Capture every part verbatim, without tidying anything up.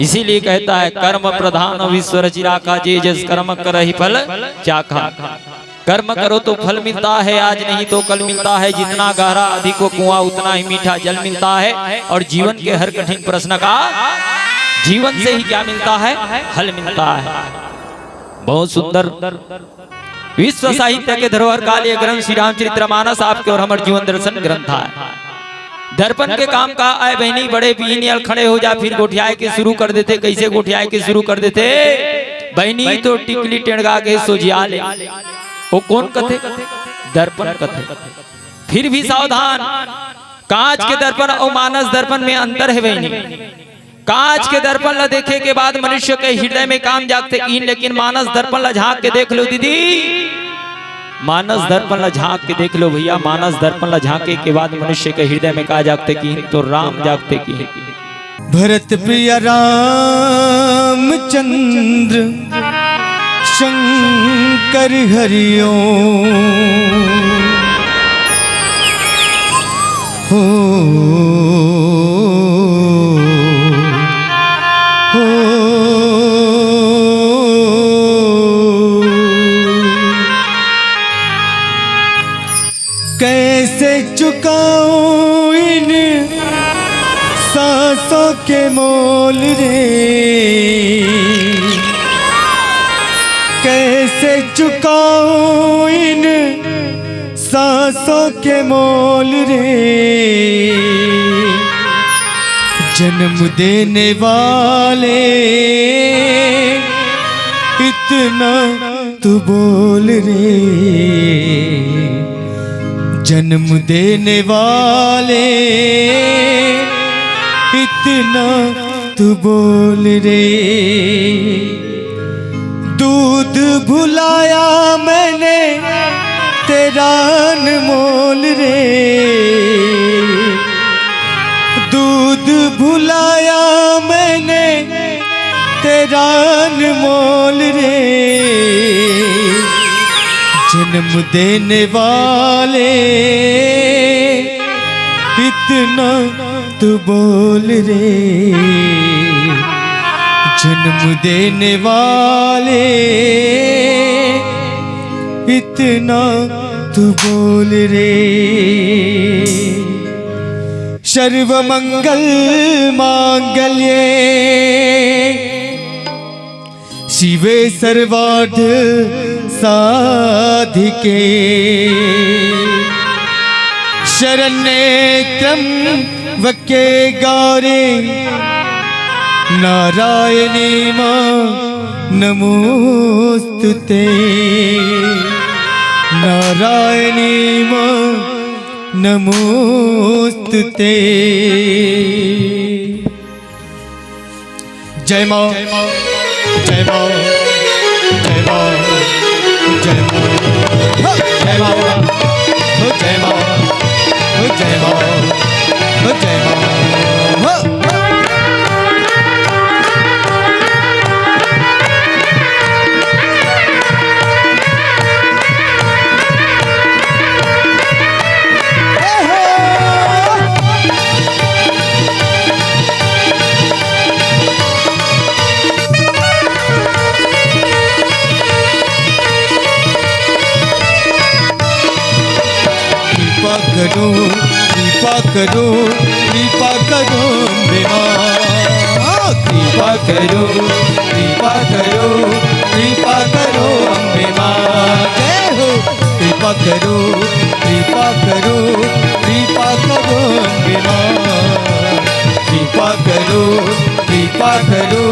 इसीलिए कहता है, "कर्म प्रधान विश्व रचि राखा, जे जस कर्म करहि फल चाखा।" कर्म करो तो फल मिलता है, आज नहीं तो कल मिलता है। जितना गहरा अधिक वो कुआं, उतना ही मीठा जल मिलता है। और जीवन के हर कठिन प्रश्न का जीवन से ही क्या मिलता है? हल मिलता है। बहुत सुंदर। विश्व साहित्य के धरोहर काव्य ग्रंथ श्री रामचरित्र मानस आपके और हमर जीवन दर्शन ग्रंथ आय। दर्पण के काम का आय बहिनी, बड़े बिहिनियल खड़े हो जा, फिर गोठियाए के शुरू कर देथे। कइसे गोठियाए के शुरू कर देथे बहिनी? तो टिकली टेंड़गा के सोझिया ले। वो कोन कथे? दर्पण कथे। फिर भी सावधान, कांच के दर्पण अउ मानस दर्पण में अंतर हे बहिनी। कांच के दर्पण ला देखे के बाद मनुष्य के हृदय में काम जागथे किहिन, लेकिन मानस दर्पण ला झांक के देख लो दीदी, मानस दर्पण ला झांक के देख लो भैया, मानस दर्पण ला झांके के बाद मनुष्य के हृदय में का जागथे किहिन? तो राम जागथे किहिन। भरत प्रिय रामचंद्र शंकर हरिओम। हो, हो। कैसे चुकाऊं इन सांसों के मोल रे, कैसे चुकाऊं इन सांसों के मोल रे, जन्म देने वाले इतना तू बोल रे, जन्म देने वाले इतना तू बोल रे। दूध भुलाया मैंने तेरा अनमोल रे, दूध भुलाया मैंने तेरा अनमोल रे, जन्म देने वाले इतना तू बोल रे, जन्म देने वाले इतना तू बोल रे। सर्व मंगल मांगल्ये शिवे सर्वार्थ साधिके, शरण्ये त्र्यंबके गौरी नारायणी मां नमोस्तुते, नारायणी मां नमोस्तुते। जय मां, जय मां, जय मां, जय मां। हो, जय मां, हो, जय मां, हो, जय मां, हो, जय मां, हो। कृपा करो, कृपा करो, कृपा करो अम्बे माँ। कृपा करो, कृपा करो, कृपा करो अम्बे माँ। जय हो। कृपा करो, कृपा करो, कृपा करो अम्बे माँ। कृपा करो, कृपा करो,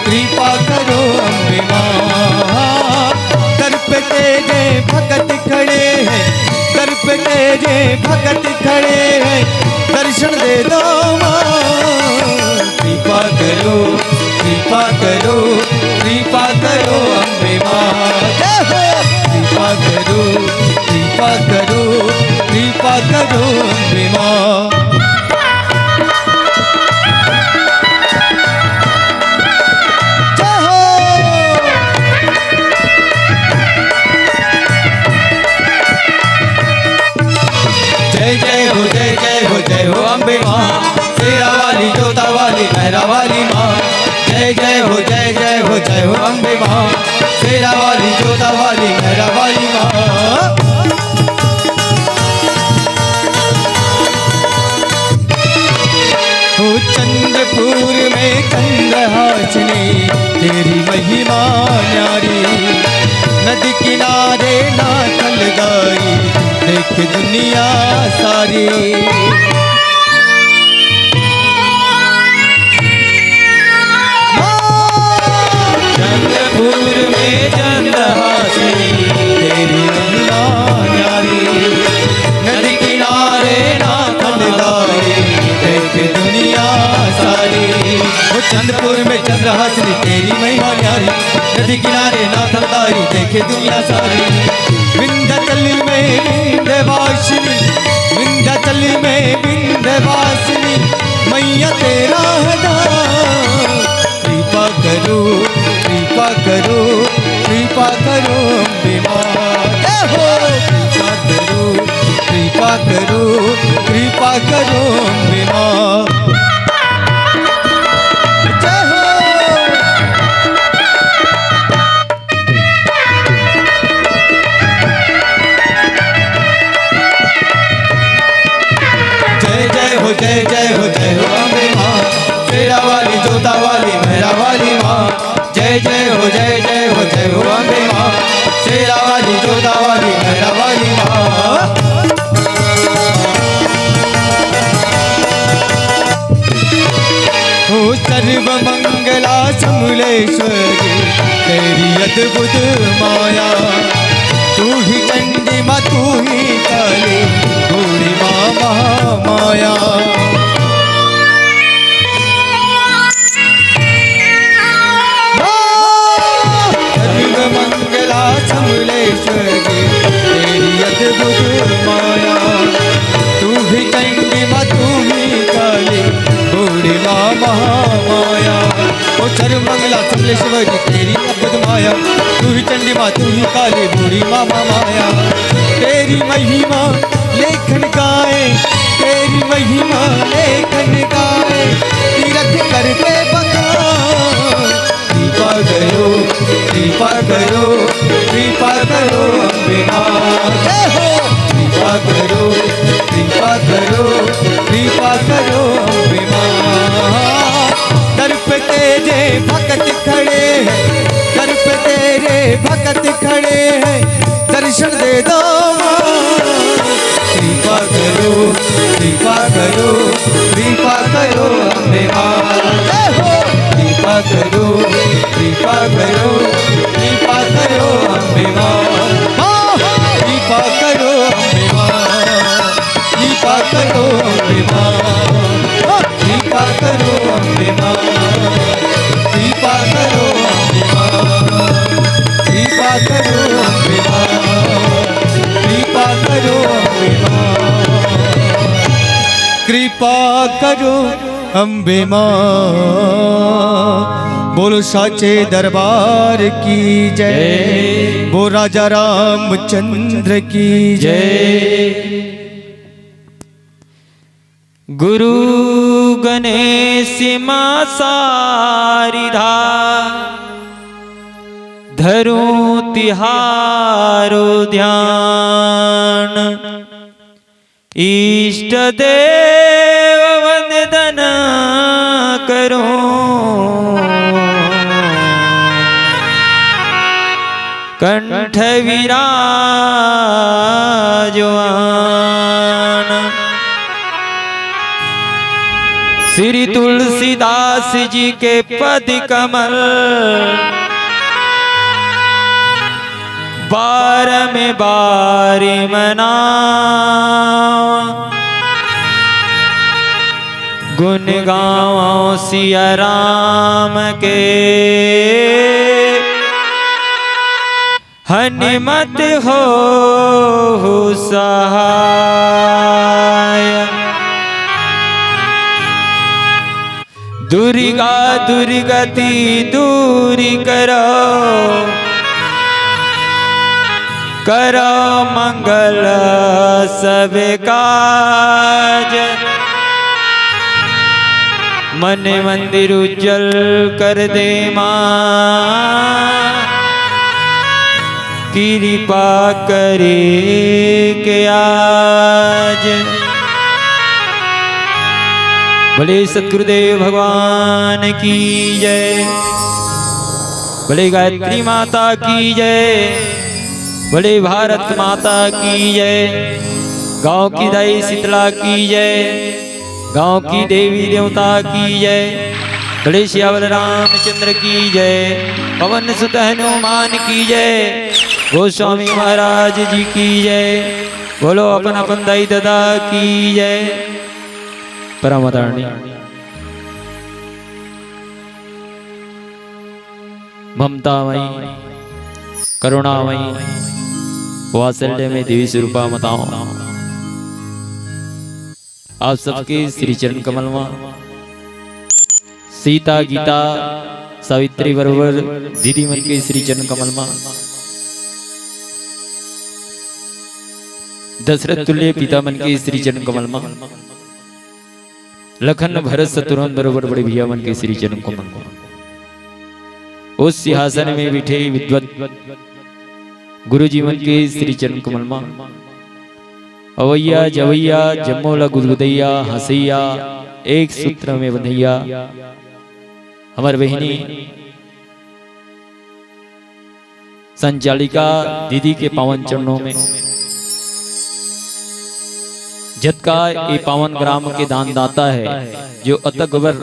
कृपा करो अम्बे माँ। दर पे तेरे भगत खड़े हैं, दर पे तेरे भगत खड़े हैं, दर्शन दे दो माँ। कृपा करो, कृपा करो, कृपा करो अम्बे माँ। जय हो। कृपा करो, कृपा करो, कृपा करो अम्बे माँ। जय हो। जय जय हो, जय जय हो, जय हो अम्बे माँ, शेरा वाली, जोता वाली, मेहरा वाली माँ। जय हो अम्बे माँ, शेरा वाली, जोता वाली, मेहरा वाली माँ। हो चंद्रपुर में चंद्रहासिनी, तेरी महिमा न्यारी। नदी किनारे नाथल दाई, देख दुनिया सारी। चंद्रपुर में चंद्रहासिनी, तेरी महिमा न्यारी। नदी किनारे नाथल दाई, देख दुनिया सारी। वो चंद्रपुर में चंद्रहासिनी, तेरी महिमा न्यारी। नदी किनारे नाथल दाई, देखे दुनिया सारी। विंध्याचल में विंध्यवासिनी, विंध्याचल में विंध्यवासिनी, मैया तेरा है नाम। कृपा करो, कृपा करो, कृपा करो अम्बे माँ। जय हो। कृपा करो, कृपा करो, कृपा करो अम्बे माँ। जय हो। जय जय हो, जय जय हो, जय हो अम्बे माँ, शेरा वाली, जोता वाली, मेहरा वाली माँ। जय जय हो, जय जय हो, जय हो अम्बे माँ, शेरा वाली, जोता वाली, मेहरा वाली माँ। हो सर्व मंगला समलेश्वरी, तेरी अद्भुत माया। तू ही चंडी माँ, तू ही काली, बूढ़ी माँ महामाया। सर्व मंगला समलेश्वरी, तेरी अद्भुत माया। तू ही चंडी माँ, तू ही काली, बूढ़ी माँ महामाया। ओ सर्व मंगला समलेश्वरी, तेरी अद्भुत माया। तू ही चंडी माँ, तू ही काली, बूढ़ी माँ महामाया। तेरी महिमा लेखन गाए, तेरी महिमा लेखन गाए, तीरथ करते बखान। कृपा करो, कृपा करो, कृपा करो अम्बे माँ। जय हो। कृपा करो, कृपा करो, कृपा करो अम्बे माँ। दर पे तेरे भक्त खड़े हैं, दर पे तेरे भक्त खड़े हैं, दर्शन दे दो माँ। कृपा करो, कृपा करो, कृपा करो अम्बे माँ। जय हो। कृपा करो, कृपा करो, कृपा करो अम्बे माँ। माँ, कृपा करो अम्बे माँ, कृपा करो अम्बे माँ। कृपा करो अम्बे माँ, कृपा करो अम्बे माँ, कृपा करो अम्बे माँ, कृपा करो अम्बे माँ, कृपा करो अम्बे माँ। बोलो साचे दरबार की जय। जय। बोल राजा रामचंद्र की जय। जय। गुरु गणेश माँ शारदा, धरूं तिहारो ध्यान। इष्ट देव वंदन करूं, कंठ विराजमान। श्री तुलसीदास जी के पद कमल, बार में बारी मनावा। गुण गावो सिया राम के, हनुमत होहु सहाय। दुर्गा दुर्गति दूरि करो, करो मंगल सब काज। मन मंदिर उज्जल कर दे माँ, कृपा करे के आज। बोले सतगुरुदेव भगवान की जय, बोले गायत्री माता की जय, बोले भारत माता की जय, गांव की दाई शीतला की जय, गांव की देवी देवता की जय, बोले सियावर रामचंद्र की जय, पवन सुत हनुमान की जय, गोस्वामी महाराज जी की जय। बोलो अपन अपन दाई दादा की जय। परम आदरणीय ममतामयी, करुणामयी, वात्सल्य में देवी स्वरूपा माताओं, आप सबके श्री चरण कमल मा सीता, गीता, सावित्री बरोबर दीदी मन के श्री चरण कमल मा, दशरथ तुल्य पिता मन के श्री चरण कमल मा, लखन भरत शत्रुघ्न बरोबर बड़े भैया मन के श्री चरण कमल मा, उस सिंहासन में बैठे विद्वत गुरु जी मन के श्री चरण कमल मा, अवैया जवैया जम्मो ला गुदगुदैया हंसैया, एक सूत्र में बंधैया, हमर बहिनी संचालिका दीदी के पावन चरणों में, जतका ये पावन ग्राम के दानदाता है, जो अतक बर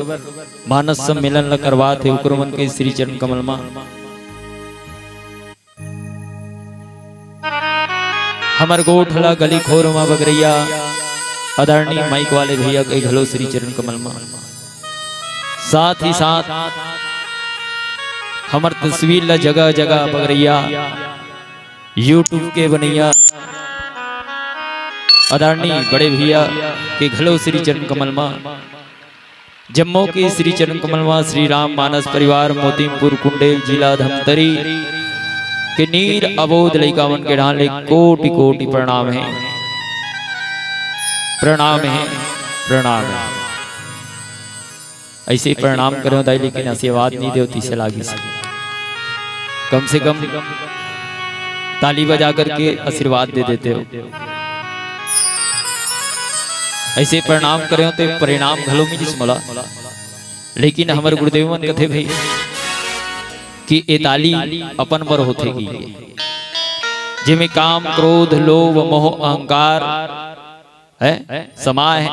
मानस सम्मेलन ला करवात हे, ओकरो मन के श्री चरण कमल मा, हमर गोठ ला गली खोर मा बगरैया आदरणीय माइक वाले भैया के घलो श्री चरण कमल मा, साथ ही साथ हमर तस्वीर ला जगह जगह बगरैया YouTube के बनैया आदरणीय बड़े भैया के घलो श्री चरण कमल मा, जम्मो के श्री चरण कमल मा, श्री राम मानस परिवार मोतीमपुर कुंडेल जिला धमतरी के नीर अबोध लइका मन के डाहन ले कोटि कोटि प्रणाम हे, प्रणाम हे, प्रणाम हे। ऐसे प्रणाम करेंव दाई, लेकिन आशीर्वाद नहीं देव, तीसे लागिस। कम से कम ताली बजा करके आशीर्वाद दे देते हो। ऐसे प्रणाम करेंव ते परिणाम घलो मिलिस मोला। लेकिन हमर गुरुदेव मन कथे भाई कि ए ताली अपन बर होथे कि जेमे काम, क्रोध, लोभ, मोह, अहंकार है, समाय है।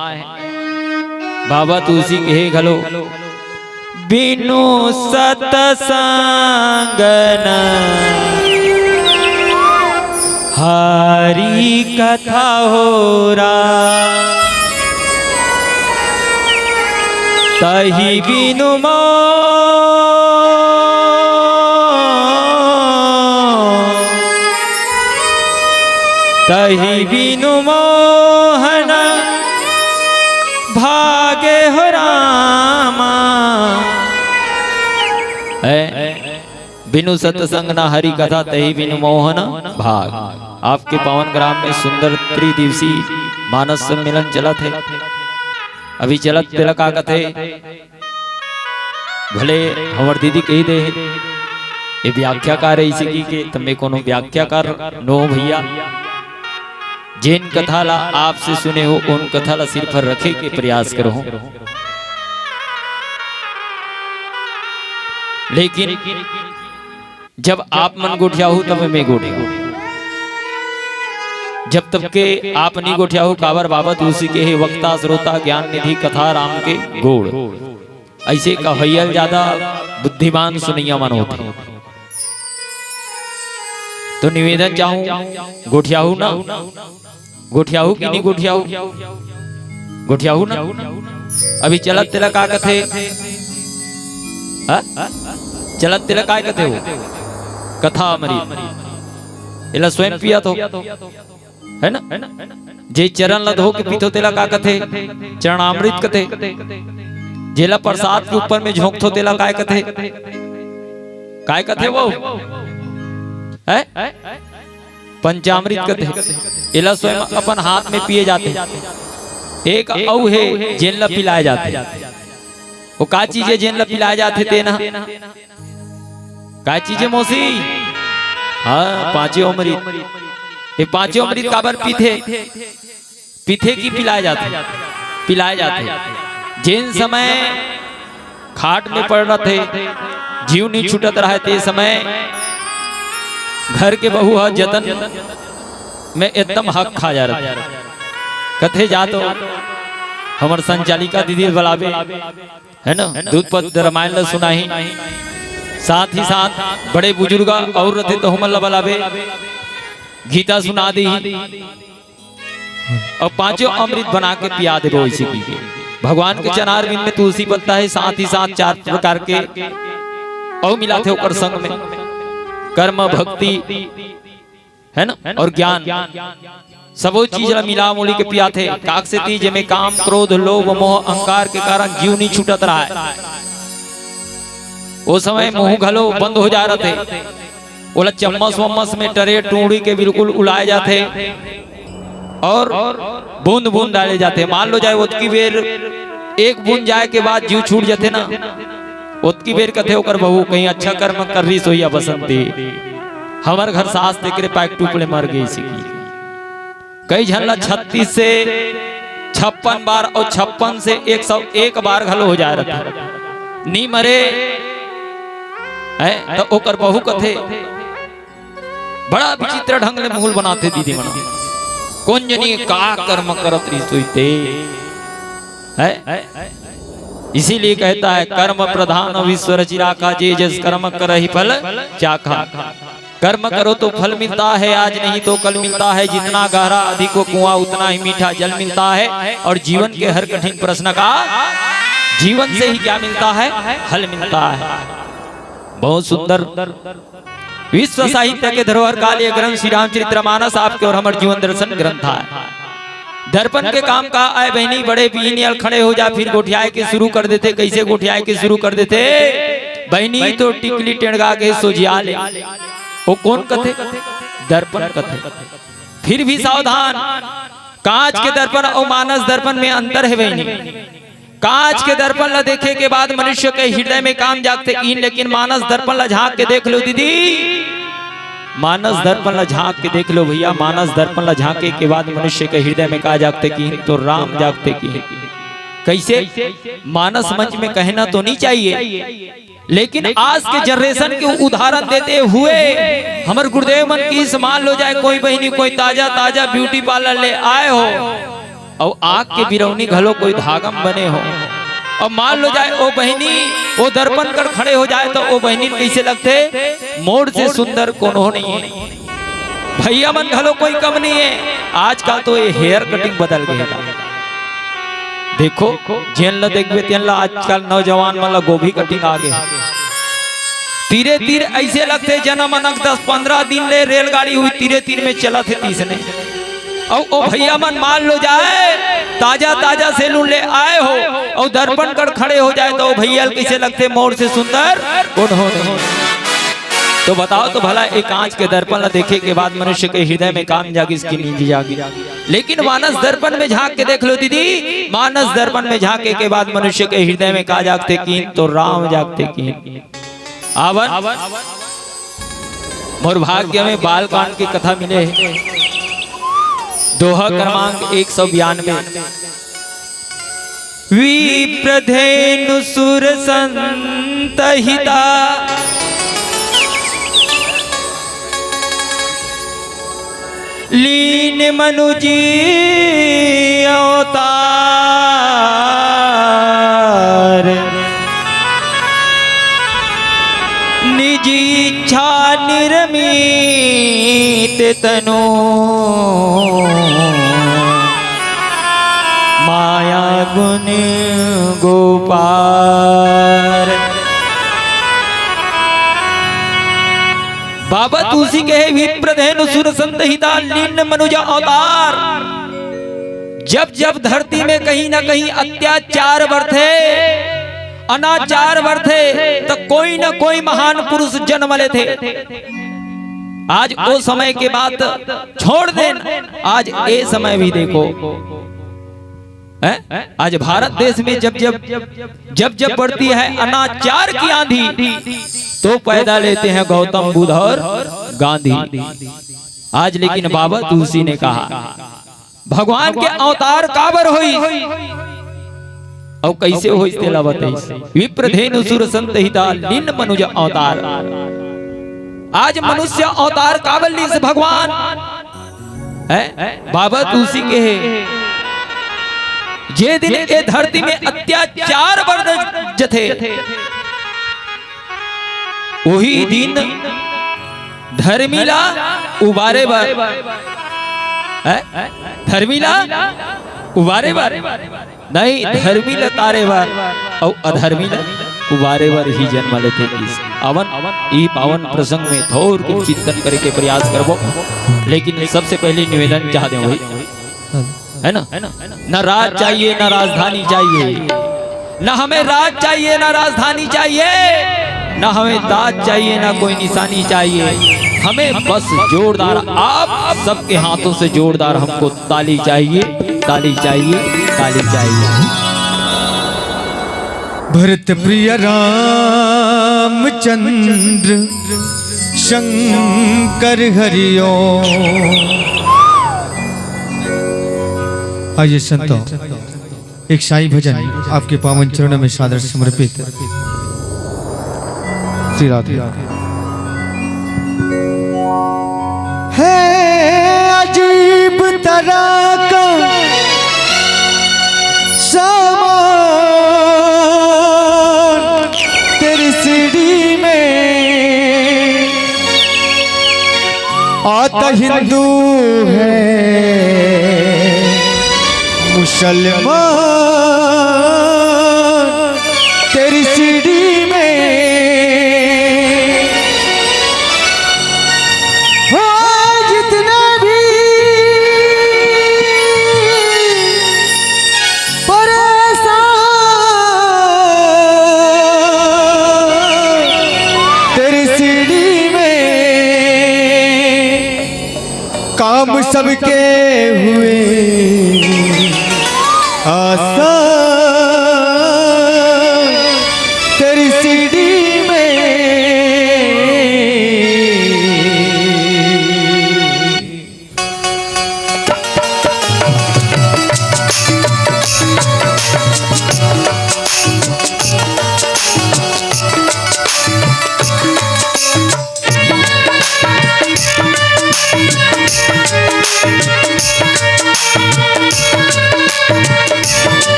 बाबा तुलसी कहे घलो, बिनु सतसंग न हरि कथा होरा, तहि बिनु मो तहि बिनु मोहन भागे हो रामा। है, बिनु सत्संग न हरि कथा, तहि बिनु मोहन भाग। आपके पावन ग्राम में सुंदर त्रिदिवसीय मानस सम्मेलन चलत हे। अभी चलत तेला का कथे, भले हमर दीदी कही दे हे, ये व्याख्याकार ऐसे की के, त मैं कोनो व्याख्याकार नो भैया। जेन कथा ला आपसे सुने हो, उन कथा ला सिर पर रखे के प्रयास करो। लेकिन जब आप मन गोठियाहू, तब मैं गोठियाहू। जब तक के आप नहीं गोठियाहू, काबर बाबा तुलसी कहे, वक्ता श्रोता ज्ञान निधि कथा राम के गोड़। ऐसे कहइया ल ज्यादा बुद्धिमान सुनइया मन होथे। तो निवेदन चाहूं, गोठियाहू ना, गोठियाहू कि नहीं गोठियाहू? गोठियाहू ना? अभी चलत तेला का कथे? हा? चलत तेला काय कथे हो? कथा अमृत। एला स्वयं पियत हो, है ना? जे चरण ला धो के पीथो तेला का कथे? चरणामृत कथे। जेला प्रसाद के ऊपर में झोंकथो तेला काय कथे? काय कथे वो? है? पंचामृत कथे। एला स्वयं अपन हाथ में पिए जाथे। एक अउ हे जेन ला पिलाए जाथे। वो का चीज हे जेन ला पिलाए जाथे तेन ह? का चीज हे मौसी? हाँ, पांचों अमृत। ये पांचों अमृत काबर पीथे? पीथे कि पिलाए जाथे? पिलाए जाथे। जेन समय खाट में पड़ रथे, जीव नहीं छूटत रहे, ते समय घर के बहू ह जतन में एकदम हक खा जा रथे। कथे, "जा तो हमर संचालिका दीदी ल बलाबे, है ना, दूध पद रामायण ल सुनाही, साथ ही साथ बड़े बुजुर्ग और रथे तो हमन ल बलाबे, गीता सुना देही।" अउ पांचों अमृत बना के पिया देबो, ऐसे की के। भगवान के चरणार बिंद में तुलसी पत्ता हे, साथ ही साथ चार प्रकार के अउ मिलाथे ओकर संग में कर्म, भक्ति, है ना, और ज्ञान, सबो चीज ला मिला मुली के पियाथे। काक से ती जेमे काम, क्रोध, लोभ, मोह, अहंकार के कारण जीव नहीं छूटत रहा है। वो समय मुंह घलो बंद हो जा रथे। ओला चम्मच वम्मच में टरे टूड़ी के बिल्कुल उलाए जाथे और बूंद बूंद डाले जाथे। मान लो जाए ओतकी बेर एक बूंद जाए के बाद जीव छूट जाथे ना, ओतकी बेर कथे ओकर बहू, "कहीं अच्छा कर्म कर रही सोइया बसंती, हमर घर सास तेकरे पाइक टूप ले मर गई सी।" कई झन ला छत्तीस से छप्पन बार और छप्पन से एक सौ एक बार घलो हो जाए रथे, नी मरे। हैं? तो ओकर बहू कथे, बड़ा विचित्र ढंग ले मुंह ल बनाथे दीदी मन। कोन जनी का कर्म करत रहिस होही ते। है? इसीलिए कहता है, "कर्म प्रधान विश्व रचि राखा, जे जस कर्म करहि फल चाखा।" कर्म करो तो फल मिलता है, आज नहीं तो कल मिलता है। जितना गहरा अधिक वो कुआं, उतना ही मीठा जल मिलता है। और जीवन के हर कठिन प्रश्न का जीवन से ही क्या मिलता है? हल मिलता है। बहुत सुंदर। विश्व साहित्य के धरोहर काल ये ग्रंथ श्री रामचरित्र मानस आपके और हमर जीवन दर्शन ग्रंथ आय। दर्पण के काम का आय बहिनी, बड़े बीन अल खड़े हो जा, फिर गोठियाए के शुरू कर देथे। कैसे गोठियाए के शुरू कर देथे? बहिनी तो टिकली टेंड़गा के सोझिया ले, वो कोन कथे? दर्पण कथे। फिर भी सावधान, कांच के दर्पण अउ मानस दर्पण में अंतर हे बहिनी। कांच के दर्पण ला देखे के बाद मनुष्य के हृदय में काम जागथे कीन, लेकिन मानस दर्पण ला झांक के देख लो दीदी, मानस दर्पण ला झांक के देख लो भैया, मानस दर्पण ला झांके के बाद मनुष्य के हृदय में का जागथे कीन? तो राम जागथे कीन। कैसे? मानस मंच में कहना तो नहीं चाहिए, लेकिन आज के जनरेशन के उदाहरण देते हुए हमर गुरुदेव मन कहिस, मान लो जाए कोई बहिनी कोई ताजा ताजा ब्यूटी पार्लर ले आए हो, अउ आँख के बिरौनी घलो कोई धागा म बने हो, अउ मान लो जाए ओ बहिनी ओ दर्पण कर खड़े हो जाए, तो ओ बहिनी ल कइसे लगथे? मोर से सुंदर कोनो नहीं है। भैया मन घलो कोई कम नहीं है। आजकल तो ये हेयर कटिंग बदल गए हे। देखो, जेन ला देखबे तेन ला आजकल नौजवान मन ला गोभी कटिंग आ गए हे। तीरे तीर ऐसे लगथे जनम अनक दस पंद्रह दिन ले रेलगाड़ी हुई तीरे तीर में चलत हे तीसने। अउ ओ भैया मन मान लो जाए, ताजा ताजा सैलून ले आए हो, अउ दर्पण कर खड़े हो जाए, तो ओ भैया ल कइसे लगथे? मोर से सुंदर कोनो नहीं। तो बताओ तो भला, एक कांच के दर्पण ला देखे के बाद मनुष्य के हृदय में काम जागिस कि नींद जागिस? लेकिन मानस दर्पण में झांक के देख लो दीदी, मानस दर्पण में झांके के बाद मनुष्य के हृदय में का जागथे कीन? तो राम जागथे कीन। आवन, मोर भाग्य में बालकांड की कथा मिले हे। दोहा क्रमांक एक सौ बयानवे। विप्रधेनु सुर संत हिता, लीन मनुजी अवतार। निजी इच्छा निर्मित तनु, माया गुण गोपार। बाबा तुलसी कहे, विप्रधेनु सुर संत हिता, लीन मनुज अवतार। जब जब धरती में कहीं ना कहीं अत्याचार बढ़थे, अनाचार बढ़थे, त कोई ना कोई महान पुरुष जन्म लेथे। आज ओ समय के बात छोड़ देन, आज ए समय भी देखो, हैं? आज भारत देश में जब जब जब जब बढ़ती है अनाचार की आंधी, तो पैदा लेते हैं गौतम बुद्ध और गांधी। आज लेकिन बाबा तुलसी ने कहा, भगवान के अवतार काबर होई और कैसे होई, तेला बताइस। विप्र धेनु सुर संत हिता लीन मनुज अवतार। आज मनुष्य अवतार काबर लीस भगवान, हैं? बाबा तुलसी के हे, जे दिन ए धरती में अत्याचार बढ़ जथे, वही दिन धर्मी ला उबारे बर, हैं? धर्मी ला उबारे बर नहीं, धर्मी ला तारे बर अउ अधर्मी ला उबारे बर ही जन्म लेथे। इस अवन ई पावन प्रसंग में थोर के चिंतन करे के प्रयास करबो, लेकिन सबसे पहले निवेदन चाह दे भाई, है ना? ना राज चाहिए, ना राजधानी चाहिए, ना हमें राज चाहिए, ना राजधानी चाहिए, ना हमें दाज चाहिए, ना कोई निशानी चाहिए। हमें बस जोरदार, आप सबके हाथों से जोरदार हमको ताली चाहिए, ताली चाहिए, ताली चाहिए। भरत प्रिय रामचंद्र शंकर हरिओम। आइए संतों, एक साईं भजन आपके पावन चरणों में सादर समर्पित। श्री राधे। है अजीब तरह का सामान तेरी सीढ़ी में, आता हिंदू है मुसलमान तेरी सीढ़ी में। हो जितने भी परेशान तेरी सीढ़ी में, काम सबके हुए आसान तेरी सीढ़ी में।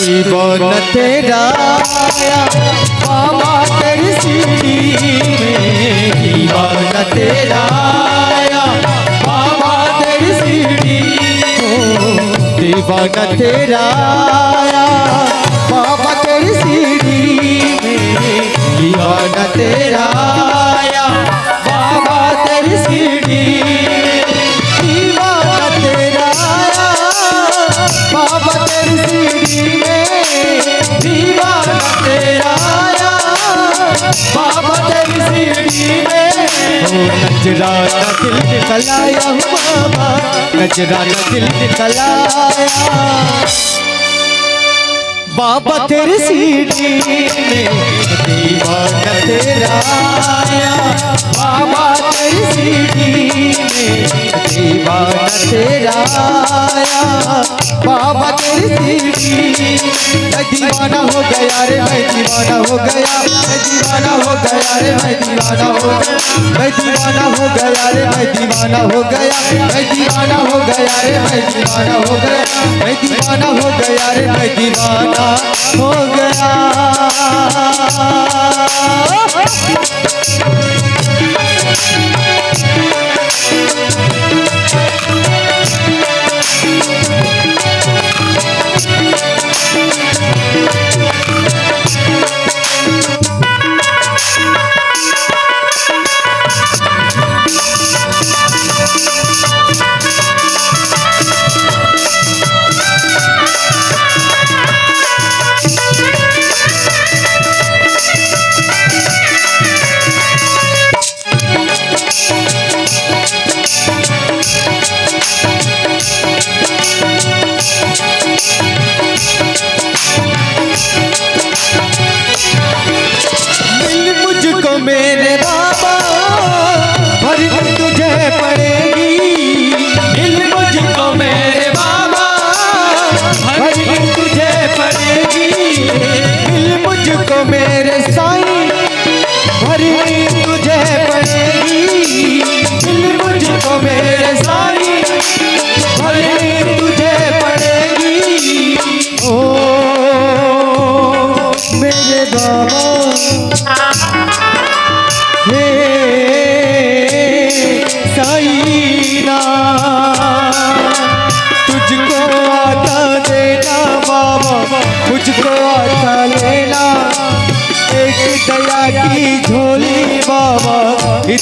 दीवाना तेरा आया बाबा तेरी सीढ़ी में, दीवाना तेरा आया बाबा तेरी सीढ़ी, ओ, दीवाना तेरा आया बाबा तेरी सीढ़ी में, दीवाना तेरा आया बाबा तेरी सीढ़ी में, दीवाना तेरा आया बाबा तेरी सीढ़ी में, दीवाना तेरा आया बाबा तेरी सीढ़ी में। ओ नजराना दिल निकलाया हूँ बाबा, नजराना दिल निकलाया। बाबा तेरी सीढ़ी में दीवाना तेरा आया, बाबा तेरी सीढ़ी में दीवाना तेरा आया, बाबा तेरी सीढ़ी। मैं दीवाना हो गया रे, मैं दीवाना हो गया, मैं दीवाना हो गया रे, मैं दीवाना हो गया, मैं दीवाना हो गया रे, मैं दीवाना हो गया, मैं दीवाना हो गया रे, मैं दीवाना हो गया, मैं दीवाना हो गया रे, मैं दीवाना हो गया।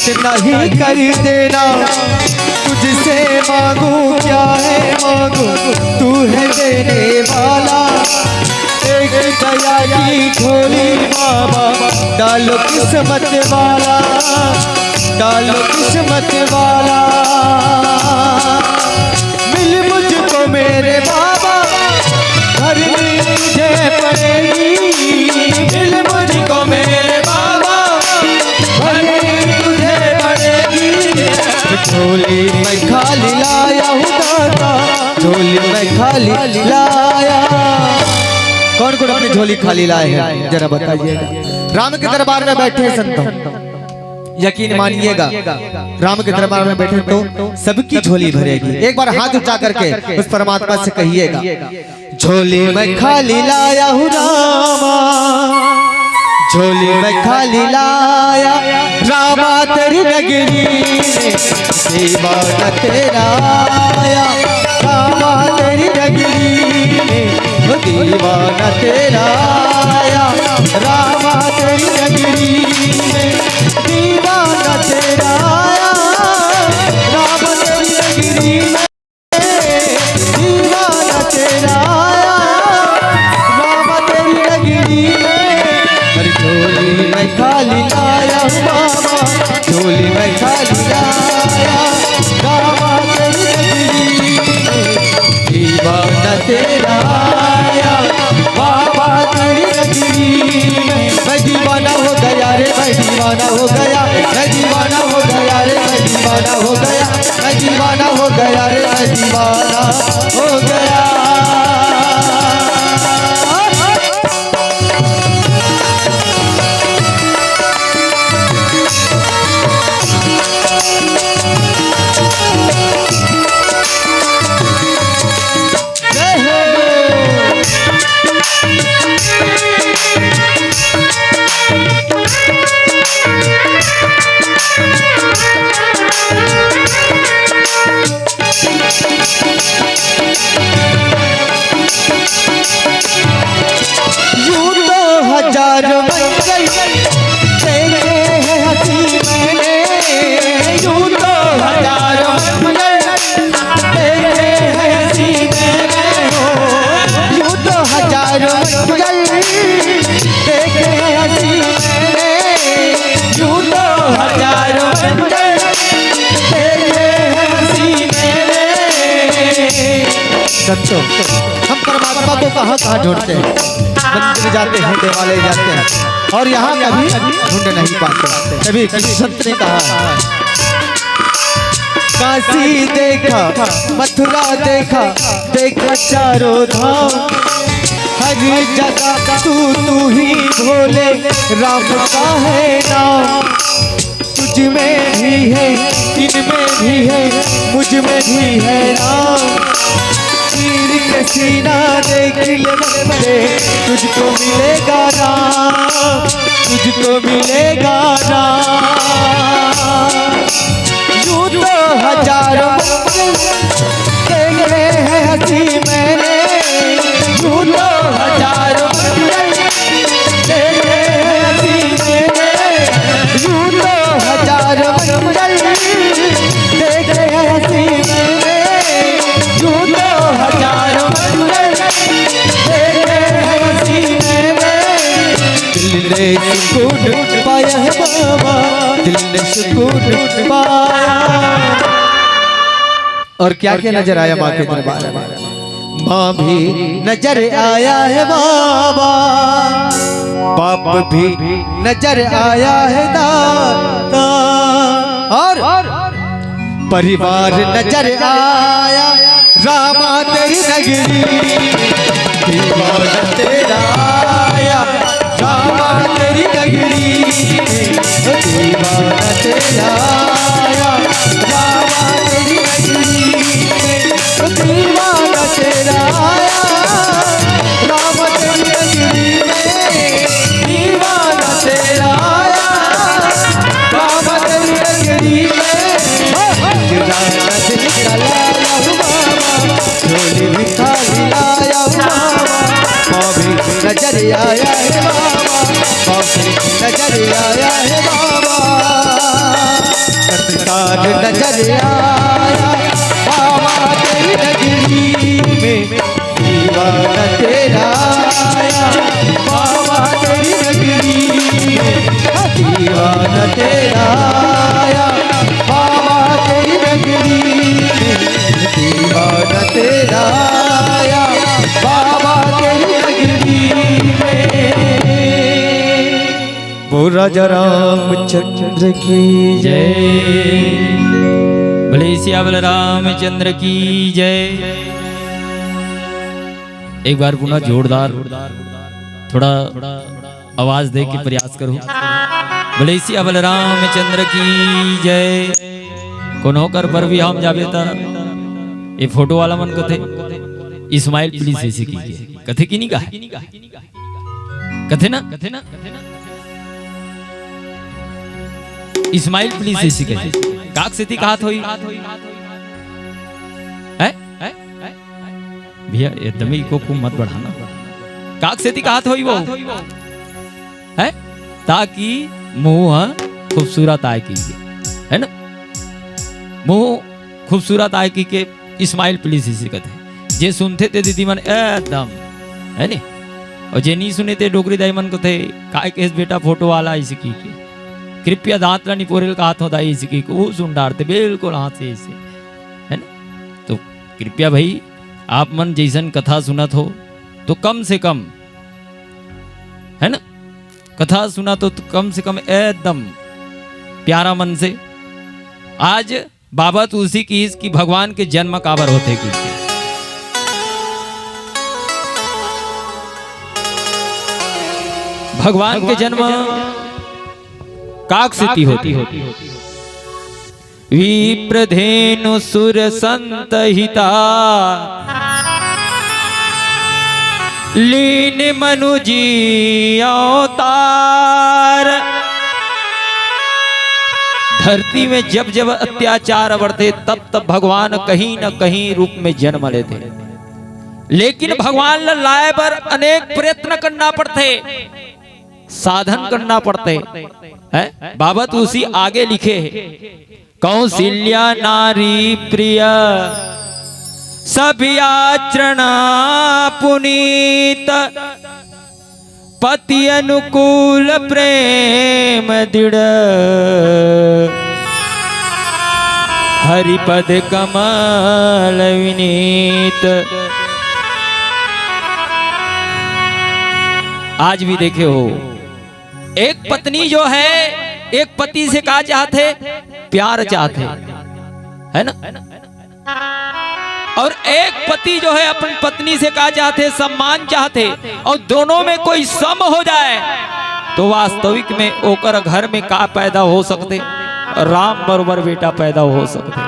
नहीं कर देना। तुझसे मांगू क्या है मांगू, तू है देने वाला। एक दया की झोली बाबा, डालो किस्मत वाला, डालो किस्मत वाला। मिल मुझको मेरे बाबा, भरनी तुझे पड़ेगी। मिल मुझको मेरे बाबा, भरनी तुझे पड़ेगी। झोली मैं खाली लाया हूँ दाता, झोली मैं खाली लाया। कौन कौन अपनी झोली खाली लाए हैं, जरा बताइएगा। राम के दरबार में बैठे हैं संतों, यकीन मानिएगा, राम के दरबार में बैठे तो सबकी झोली भरेगी। एक बार हाथ उठा करके उस परमात्मा से कहिएगा, झोली मैं खाली लाया हूँ रामा, झोली मैं खाली लाया रामा तेरी नगरी में, दीवाना तेरा आया रामा तेरी नगरी में, ओ दीवाना तेरा आया रामा तेरी नगरी में, दीवाना तेरा आया रामा तेरी नगरी में, दीवाना तेरा आया रामा तेरी नगरी में। अरे झोली मैं खाली लाया हूँ बाबा, झोली मैं खाली लाया रामा तेरी नगरी में। दीवाना तेरा आया बाबा तेरी नगरी में। मैं दीवाना हो गया रे, मैं दीवाना हो गया, मैं दीवाना हो गया रे, मैं दीवाना हो गया, मैं दीवाना हो गया रे, मैं दीवाना हो गया। यूं तो हजारों मंजिल देखे हैं हंसी मैंने, यूं तो हजारों मंजिल देखे हैं हंसी मैंने, यूं तो हजारों मंजिल देखे हैं हंसी मैंने, यूं तो हजारों मंजिल देखे हैं हंसी मैंने। संतों, हम परमात्मा को कहाँ कहाँ ढूंढते हैं, मंदिर जाते हैं, देवालय जाते हैं, और यहाँ कभी ढूंढ नहीं पाते। तभी किसी संत ने कहा, काशी देखा, मथुरा देखा, देखा चारों धाम, हर जगह तू, तू ही भोले राम का है नाम। तुझ में भी है, इनमें भी है, मुझ में भी है राम। चीर के सीना देख ले बंदे, तुझको मिलेगा राम, तुझको मिलेगा राम। यूं तो हजारों मंजिल देखे हैं हंसी मैंने, यूं तो हजारों मंजिल देखे हैं हंसी मैंने, यूं तो हजारों मंजिल देखे हैं हंसी मैंने, यूं तो हजारों मंजिल देखे हैं हंसी मैंने। दिल ने सुकून पाया है बाबा, दिल ने सुकून पाया। और क्या क्या नजर आया माँ के दरबार में? माँ भी नजर आया है बाबा, बाप भी नजर आया है दाता, और परिवार नजर आया रामा तेरी नगरी, दीवाना तेरा आया रामा तेरी नगरी में, दीवाना तेरा आया रामा तेरी नगरी में, दीवाना तेरा आया रामा तेरी नगरी में, दीवाना तेरा आया रामा तेरी नगरी में। राना दिल का लाला हूँ बाबा, झोली भी खाली लाया हूँ बाबा, पाँव भी नजर आया है बाबा, पाँव भी नजर आया है बाबा। नजर आया बाबा तेरी नगरी में, दीवाना तेरा आया बाबा तेरी नगरी में, दीवाना तेरा आया बाबा तेरी नगरी में, दीवाना तेरा आया बाबा तेरी नगरी में। बोल राजा रामचंद्र की जय। बोले सियावर रामचंद्र की जय। एक बार पुनः जोरदार थोड़ा आवाज दे के प्रयास करूं। बोले सियावर रामचंद्र की जय। कोनो कर पर भी हम जाबे त ये फोटो वाला मन कथे इस्माइल प्लीज ऐसे की कथे कि नहीं कहा? कथे ना? इस्माइल प्लीज ऐसे कथे। काक सेती कहात होई? हैं? भैया, एकदम ही को, को मत बढ़ाना। काक सेती कहात होई वो? हैं? ताकि मुंह खूबसूरत आए की, है ना? मुंह खूबसूरत आए की के इस्माइल प्लीज इसी कथे। जे सुनथे ते दीदी मन एकदम, है नी? और जे नहीं सुने ते डोकरी दाई मन कथे, "काय केस बेटा फोटो वाला इसी की के? कृपया दांत ला निपोरेल का हाथों दाई इसी की के।" वो सुन डारथे बिल्कुल हाथ से ऐसे, है ना? तो कृपया भाई, आप मन जैसन कथा सुनत हो, तो कम से कम, है ना? कथा सुनत हो तो कम से कम एकदम प्यारा मन से। आज बाबा तुलसी किहिस कि भगवान के जन्म काबर होथे कि भगवान के जन्म काक सेती होथे। विप्रधेनु सुर संत हिता, लीन मनु जी अवतार। धरती में जब जब अत्याचार बढ़थे, तब तब भगवान कहीं न कहीं रूप में जन्म लेथे। लेकिन भगवान ला लाए बर अनेक प्रयत्न करना पड़थे, साधन करना पड़थे। हैं? बाबा तुलसी आगे लिखे हे, कौशल्या नारी प्रिय, सब आचरण पुनीत, पति अनुकूल प्रेम दृढ़, हरि पद कमल विनीत। आज भी देखे हो, एक पत्नी जो है, एक पति से का चाहथे? प्यार चाहथे, है ना? और एक पति जो है, अपन पत्नी से का चाहथे? सम्मान चाहथे। और दोनों में कोई सम हो जाए, तो वास्तविक में ओकर घर में का पैदा हो सकथे? राम बरोबर बेटा पैदा हो सकथे।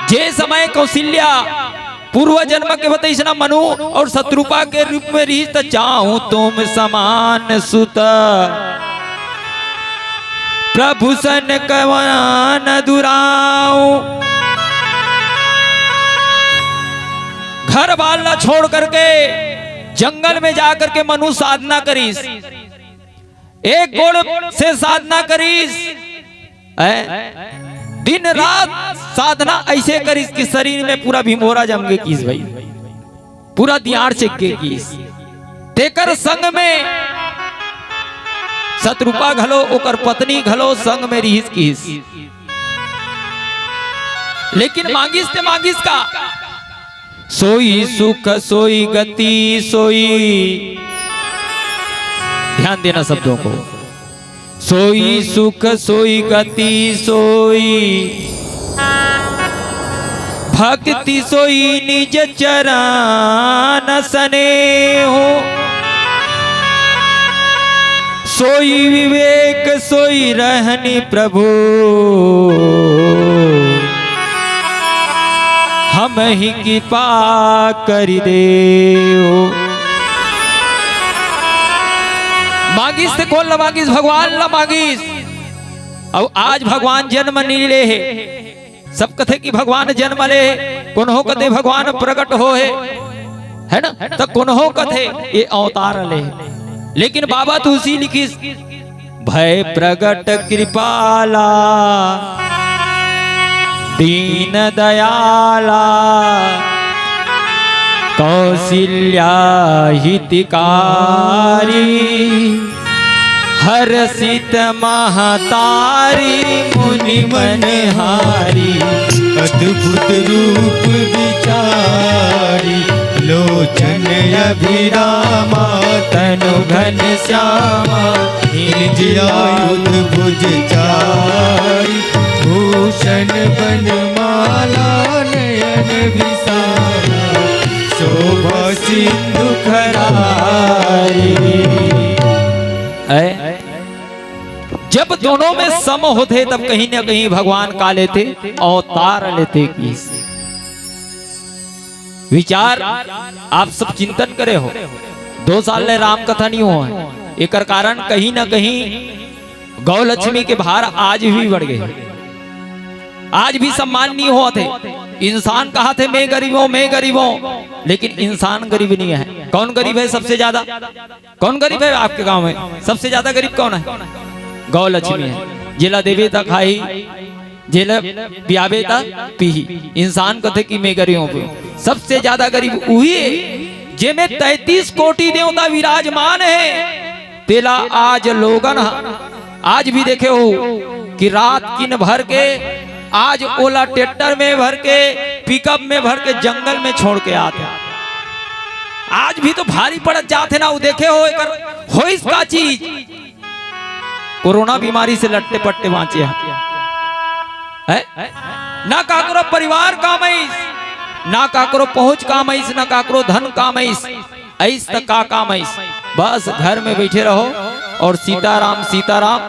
जे समय कौशल्या पूर्व जन्म के बतइसना मनु और शत्रुपा के रूप में रहिस, त चाहूं तुम समान सुत, प्रभु सन कवन दुराऊं। घर बार ला छोड़ करके जंगल में जा करके मनु साधना करिस, एक गोड़ से साधना करिस, हैं? दिन रात साधना ऐसे करिस कि शरीर में पूरा भिमोरा जम गे किस भाई, पूरा दियार चेक गे किस। तेकर संग में शत्रुपा घलो, ओकर पत्नी घलो संग में रिहिस किस। लेकिन मांगिस ते मांगिस का? सोई सुख सोई गति सोई, ध्यान देना शब्दों को, सोई सुख सोई गति सोई, भक्ति सोई निज चरण स्नेहो। सोई विवेक सोई रहनी प्रभु, हमहि कृपा करि देउ। मांगिस ते कोन ला मांगिस? भगवान ला मांगिस। अउ आज भगवान जन्म नइ ले हे। सब कथे कि भगवान जन्म ले, कोन्हो कथे भगवान प्रकट हो हे, है ना? त कोन्हो कथे ये अवतार ले। लेकिन बाबा तुलसी लिखिस, भय प्रगट कृपाला, दीन दयाला, कौशल्या हितकारी, हर्षित महतारी मुनि मनहारी। अद्भुत रूप विचारी, लोचन अभिरामा, तनु घन श्यामा, निज आयुध भुज चारी। भूषण बनमाला नयन विशाला, शोभा सिंधु खरारी। ऐ, जब दोनों में सम होथे, तब कहीं ना कहीं भगवान का लेथे, अवतार लेथे। कि विचार आप सब चिंतन करे हो, दो साल ले राम कथा नहीं हो है, एकर कारण कहीं ना कहीं गौ लक्ष्मी के भार आज भी बढ़ गए, आज भी सम्मान नहीं होत हे। इंसान कहाथे, "मैं गरीब हूँ, मैं गरीब हूँ," लेकिन इंसान गरीब नहीं है। कौन गरीब है सबसे ज्यादा? कौन गरीब है आपके गांव में? सबसे ज्यादा गरीब कौन है? गौ लक्ष्मी है। जेला देबे त खाही, जेला पियाबे त पीही। इंसान कथे कि मैं गरीब हूँ। सबसे ज्यादा गरीब वही है, जेमे तैंतीस कोटि देवता विराजमान है। तेला आज लोगन ह-, आज भी देखे हो कि रात किन भर के, आज ओला ट्रैक्टर में भर के, पिकअप में भर के जंगल में छोड़ के आथे। आज भी तो भारी पड़त जाथे ना, वो देखे हो एकर होइस का चीज। कोरोना बीमारी से लट्टे पट्टे बांचे ह-, है? ना काकरो परिवार काम आइस, ना काकरो पहुंच काम आइस, ना काकरो धन काम आइस। अइस त का काम अइस? बस घर में बैठे रहो और सीताराम सीताराम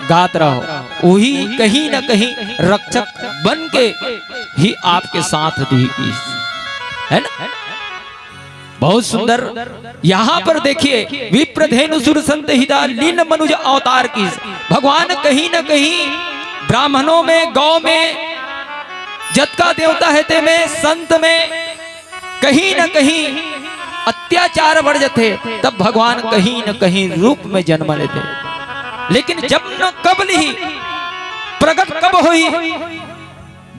गात रहो। वही कहीं ना कहीं रक्षक बन के ही आपके साथ दी, है ना? बहुत सुंदर। यहाँ पर देखिए, विप्रधेनु सुर संत हिता लीन मनुज अवतार की। भगवान कहीं ना कहीं ब्राह्मणों में, गौ में, जतका देवता है ते में, संत में, कहीं न कहीं अत्याचार बढ़ जथे, तब भगवान कहीं न कहीं रूप में जन्म लेथे। लेकिन जब न कब लिही, प्रगट कब होही,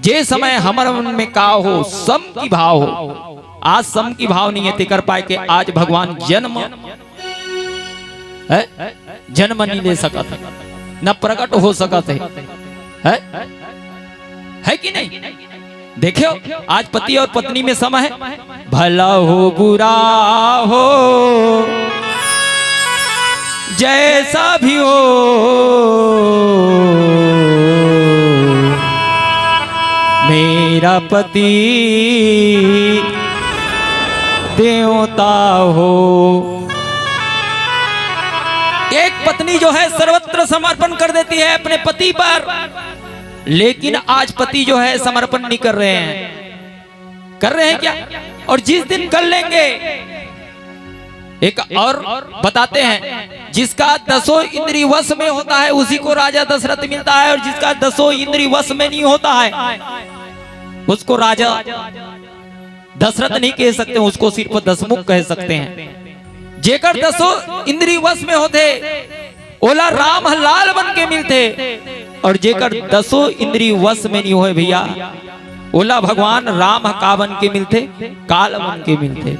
जे समय हमर मन में का हो, सम की भाव हो। आज सम की भाव नहीं है, तेकर पाए के आज भगवान जन्म है, जन्म नहीं ले सकत है, न प्रगट हो सकत है, है, है कि नहीं? देखियो, आज पति और पत्नी में सम है, भला हो बुरा हो, जैसा भी हो, मेरा पति देवता हो। एक पत्नी जो है सर्वत्र समर्पण कर देती है अपने पति पर, लेकिन आज पति जो है समर्पण नहीं कर रहे हैं। कर रहे हैं क्या? और जिस दिन कर लेंगे, एक और बताते हैं, जिसका दसों इंद्री वश में होता है, उसी को राजा दशरथ मिलता है, और जिसका दसों इंद्री वश में नहीं होता है, उसको राजा दशरथ नहीं कह सकते, उसको सिर्फ दशमुख कह सकते हैं। जेकर दसों इंद्री वश में होथे, ओला राम ह लाल बन के मिलथे, और जेकर दसों इंद्री वश में नहीं होय भैया, ओला भगवान राम ह का बन के मिलथे? काल बन के मिलथे।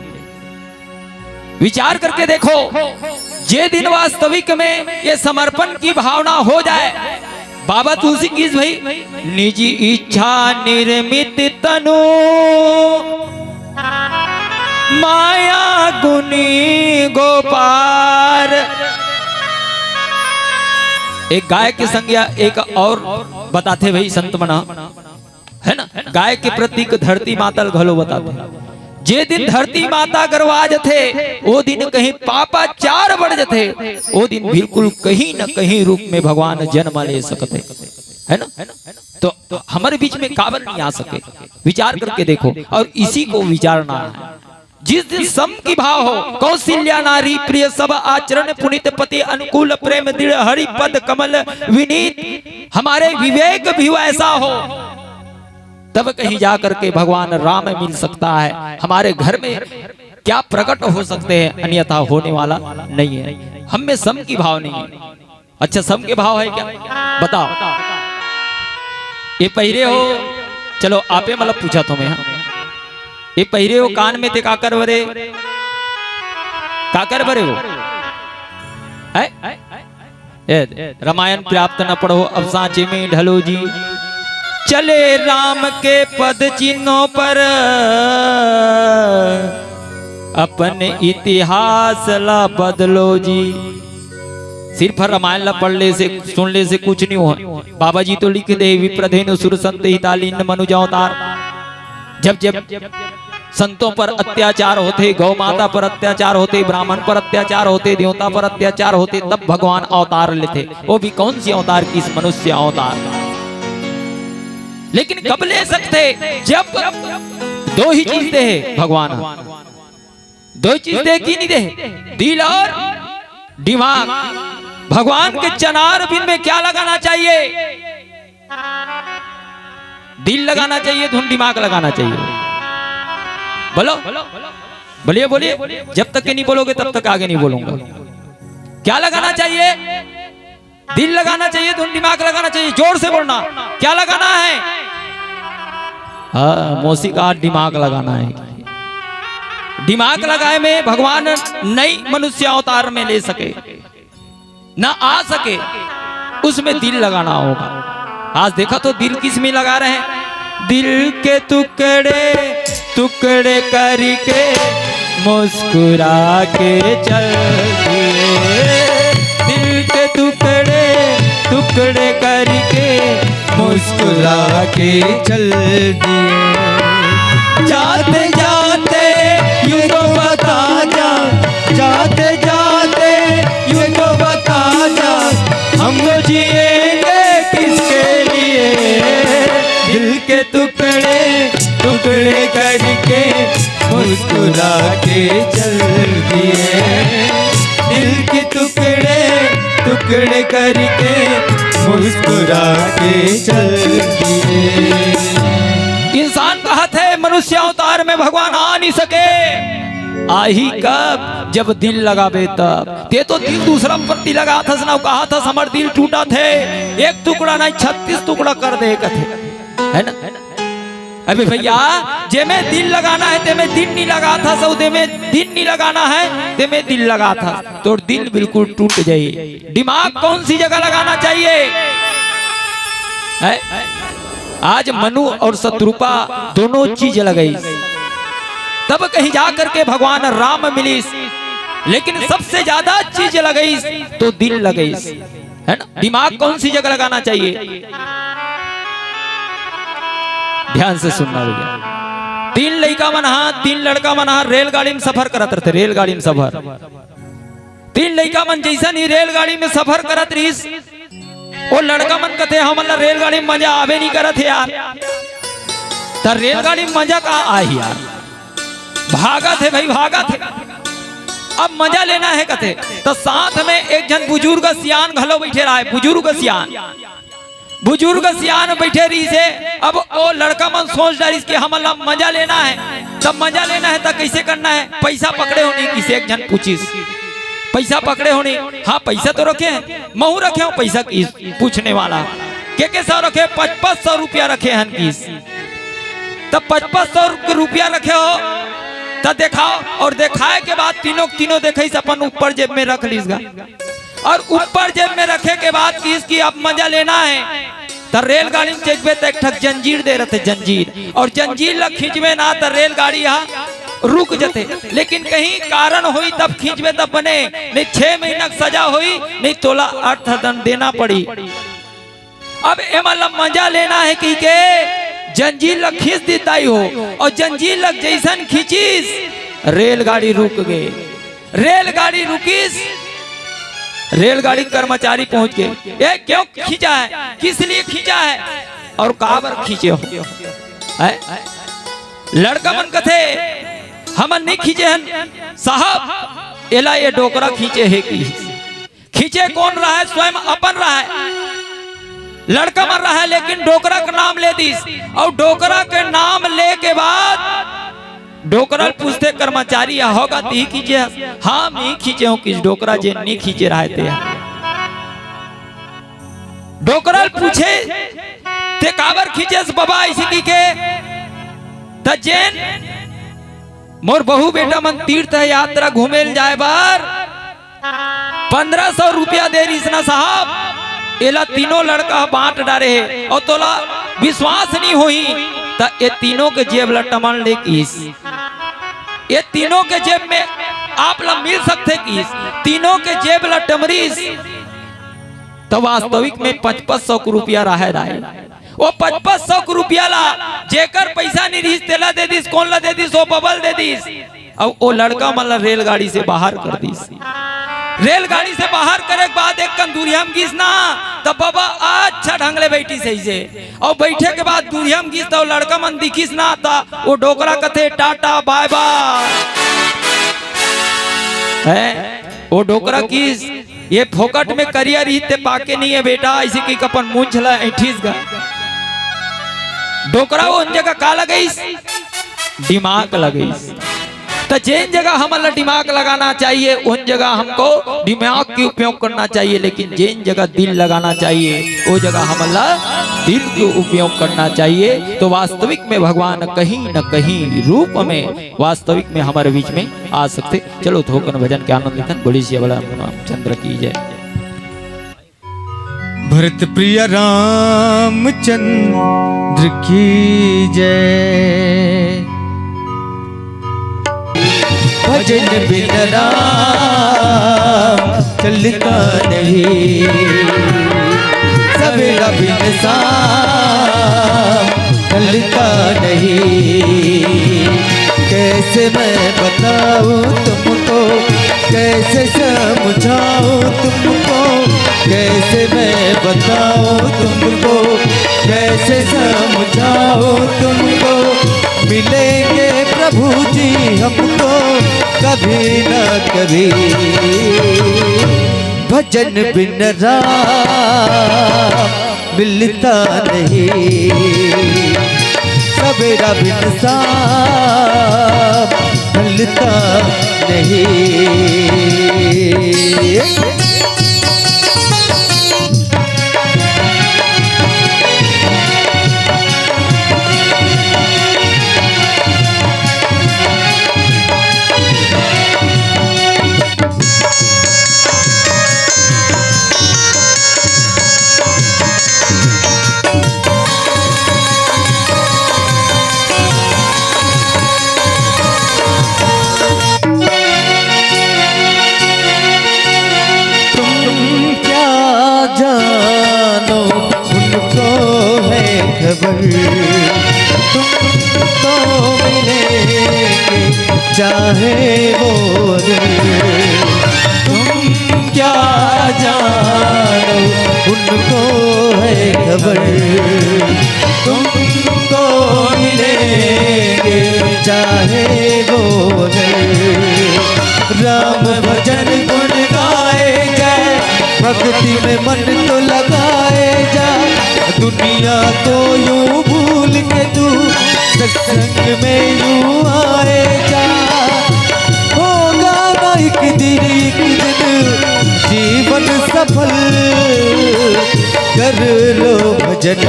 विचार करके देखो, जे दिन वास्तविक में ये समर्पण की भावना हो जाए, बाबा तुलसी की भाई, निजी इच्छा निर्मित तनु, माया गुनी गोपार। एक गाय के संग या एक और बताथे भाई संत मना, है ना, गाय के प्रतीक धरती माता ल घलो बताथे। जे दिन धरती माता गरवा जथे, ओ दिन कहीं पापाचार बढ़ जथे, ओ दिन बिल्कुल कहीं न कहीं रूप में भगवान जन्म ले सकथे, है ना? तो हमारे बीच में काबर नहीं आ सके, विचार करके देखो, और इसी को विचारना है। जिस दिन सम की भाव हो, कौशल्या नारी प्रिय सब आचरण पुनीत पति अनुकूल प्रेम दृढ़ हरि पद कमल विनीत, हमारे विवेक भी वैसा हो, तब कहीं जा करके भगवान राम मिल सकता है। हमारे घर में क्या प्रकट हो सकते हैं, अन्यथा होने वाला नहीं है। हम में सम की भाव नहीं है। अच्छा, सबके भाव हे क्या? बताओ। ये पहिरे हो, चलो, आपे मतलब पूछत हों मैं, हाँ। ये पहिरे हो कान में, ते काकर बरे, काकर बरे हो? हैं? ए, रामायण प्राप्त न पढ़ो, अब साँचे में ढलो जी। चले राम के पद चिन्हों पर, अपन इतिहास ला बदलो जी। सिर्फ रामायण ला पढ़ ले से, सुन ले से कुछ नहीं हो। बाबा जी तो लिख दे, विप्रधेनु सुर संत हितालीन मनुज अवतार। जब जब संतों पर अत्याचार होथे, गौ माता पर अत्याचार होथे, ब्राह्मण पर अत्याचार होथे, देवता पर अत्याचार होथे, तब भगवान अवतार लेथे। वो भी कौन सी अवतार की? इस मनुष्य अवतार। लेकिन कब ले सकथे? जब दो ही चीज दे हे भगवान, दो ही चीज दे हे कि नहीं दे हे? दिल और दिमाग। भगवान के चरणार बिंद में क्या लगाना चाहिए? दिल लगाना चाहिए, धुन दिमाग लगाना चाहिए। बोलो, बोलिए, बोलिए। जब तक के नहीं बोलोगे, तब तक आगे नहीं बोलूंगा। क्या लगाना चाहिए? दिल लगाना चाहिए, धुन दिमाग लगाना चाहिए। जोर से बोलना, क्या लगाना है? हाँ, मौसी का दिमाग लगाना है। दिमाग लगाए में भगवान नई मनुष्य अवतार में ले सके, न आ सके, उसमें दिल लगाना होगा। आज देखा तो दिल किस में लगा रहे हैं? दिल के टुकड़े टुकड़े करके मुस्कुरा के चल दिए। दिल के टुकड़े टुकड़े करके मुस्कुरा के चल दिए। जाते जाते ये तो बता जा, जाते जाते ये तो बता जा, हम जिएंगे किसके लिए? दिल के टुकड़े टुकड़े करके मुस्कुरा के चल दिए। दिल के टुकड़े टुकड़े करके मुस्कुरा के चल दिए। इंसान कहत हे, मनुष्य अवतार में भगवान आ नहीं सके। आही कब? जब दिल लगाबे तब। ते तो दिल दूसरा प्रति लगाथस ना, कहथस हमर दिल टूटत हे, एक टुकड़ा नहीं, छत्तीस टुकड़ा कर दे कथे, है ना? अबे भैया, जेमे दिल लगाना हे, तेमे दिल नहीं लगाथस, अउ जेमे दिल नहीं लगाना हे, तेमे दिल लगाथस, तोर दिल बिल्कुल टूट जाही। दिमाग कौन सी जगह लगाना चाहिए? है? आज मनु और शतरूपा दोनों चीज लगाइस, तब कहीं जा करके भगवान राम मिलिस, लेकिन सबसे ज्यादा चीज लगाइस तो दिल लगाइस, है ना? दिमाग कौन सी जगह लगाना चाहिए? ध्यान से सुनना भैया, तीन लइका मन हा, तीन लड़का मन हा रेलगाड़ी में सफर करत रहिथे, रेलगाड़ी में सफर। तीन लइका मन जइसन ही रेलगाड़ी में सफर करत रहिस, वो लड़का मन कथे, "हमन ला रेलगाड़ी में मजा आबे नहीं करत हे यार, त रेलगाड़ी में मजा का आही यार?" भागत हे भाई, भागत हे, अब मजा लेना हे कथे। त साथ में एक झन बुजुर्ग सियान घलो बइठे रहय, बुजुर्ग सियान, बुजुर्ग सियान बइठे रहिस हे। अब ओ लड़का मन सोच डारिस कि हमन ला मजा लेना हे, त मजा लेना हे त कइसे करना हे? पइसा पकड़े हो नहीं, किसे एक झन पूछिस, "पइसा पकड़े हो नहीं?" "हाँ, पइसा तो रखे हन, महूँ रखे हों पइसा," किस पूछने वाला। "के के सौ रखे?" "पचपच सौ रुपया रखे हन," किस। "त पचपच सौ रुपया रखे हो, त देखाओ।" अउ देखाय के बाद तीनों के तीनों देखइस, अपन ऊपर जेब में रख लिस गा। अउ ऊपर जेब में रखे के बाद किस कि अब मजा लेना हे, त रेलगाड़ी में चघबे त एक ठक जंजीर दे रथे, जंजीर, अउ जंजीर ला खींचबे ना त रेलगाड़ी हा रुक जथे। लेकिन कहीं कारण होही तब खींचबे तब बने, नहीं छह महीना के सजा होही, नहीं तोला अर्थदंड देना पड़ही। अब एमा ला मजा लेना हे कहिके जंजीर ला खींच दिस दाई हो, अउ जंजीर ला जइसन खींचिस, रेलगाड़ी रुक गे। रेलगाड़ी रुकिस, रेलगाड़ी के कर्मचारी पहुंच गे। "ए, क्यों खींचा है? किस लिए खींचा है? अउ काबर खींचे हो?" हैं? लड़का मन कथे, "हमन नहीं खींचे हन साहब, एला ये डोकरा खींचे हे," किस। खींचे कोन रहय? स्वयं अपन रहय, लड़का मन रहय, लेकिन डोकरा के नाम ले दिस। अउ डोकरा के नाम ले के बाद डोकरा ल पूछथे कर्मचारी, "हो गा, तिही खींचे हस?" "हाँ, मैं ही खींचे हों," किस डोकरा, जेन नहीं खींचे रहय ते ह। डोकरा ल पूछे, "ते काबर खींचेस बबा?" अइसे कहिके, त जेन मोर बहू बेटा मन तीर्थ यात्रा घूमे ल जाए बर पन्द्रह सौ रुपया दे रिहिस ना साहब, एला तीनों लड़का ह बांट डारे हे। अउ तोला विश्वास नइ होही, त ए तीनों के जेब ल टमर ले किहिस। ए तीनों के जेब में आप ला मिल सकथे किहिस। तीनों के जेब ला टमरिस, त वास्तविक में पचपच सौ के रुपया राहे राहे। ओ पचपच सौ के रुपया ला जेकर पैसा नइ रिहिस, तेला दे दिस। कोन ला दे दिस? ओ बबा ल दे दिस। अउ ओ लड़का मन ला रेलगाड़ी से बाहर कर दिस। रेलगाड़ी से बाहर करे के बाद एक कन दूरिहा म गिस ना, त बबा अच्छा ढंग ले बइठिस अइसे। अउ बइठे के बाद दूरिहा म गिस, त ओ लड़का मन दिखिस ना, त ओ डोकरा कथे, "टाटा, बाय बाय।" हैं? ओ डोकरा किहिस, "ये फोकट में करिया रिहिस ते पाके नइ हे बेटा," अइसे कहिके अपन मूंछ ला ऐंठिस गा। डोकरा ओन जगह का लगइस? दिमाग लगइस। त जेन जगह हमन ला दिमाग लगाना चाहिए, ओन जगह हमको दिमाग के उपयोग करना चाहिए, लेकिन जेन जगह दिल लगाना चाहिए, ओ जगह हमन ला दिल के उपयोग करना चाहिए। तो वास्तविक में भगवान कहीं न कहीं रूप में वास्तविक में हमर बीच में आ सकथे। चलो, थोकन भजन के आनंद लेथन। बोलिए सिया बोल रामचंद्र की जय। भरत प्रिय रामचंद्र की जय। भजन बिन राम चलता नहीं, सवेरा बिन साम ढलता नहीं। कैसे मैं बताऊं तुमको, कैसे समझाऊं तुमको, कैसे मैं बताऊं तुमको, कैसे समझाऊं तुमको। मिलेंगे प्रभु जी हमको कभी ना कभी। भजन बिन राम मिलता नहीं, सवेरा बिन साम ढलता नहीं। तुम क्या जानो उनको है खबर, तुमको मिलेंगे चाहे वो दर। तुम क्या जानो उनको है खबर, तुमको मिलेंगे चाहे वो दर। राम भजन गुण गाए जाए, भक्ति में मन तो लगाए जा। दुनिया को यूं भूल के तू सत्संग में यूं आए जा। होगा ना एक दिन, एक दिन जीवन सफल, कर लो भजन।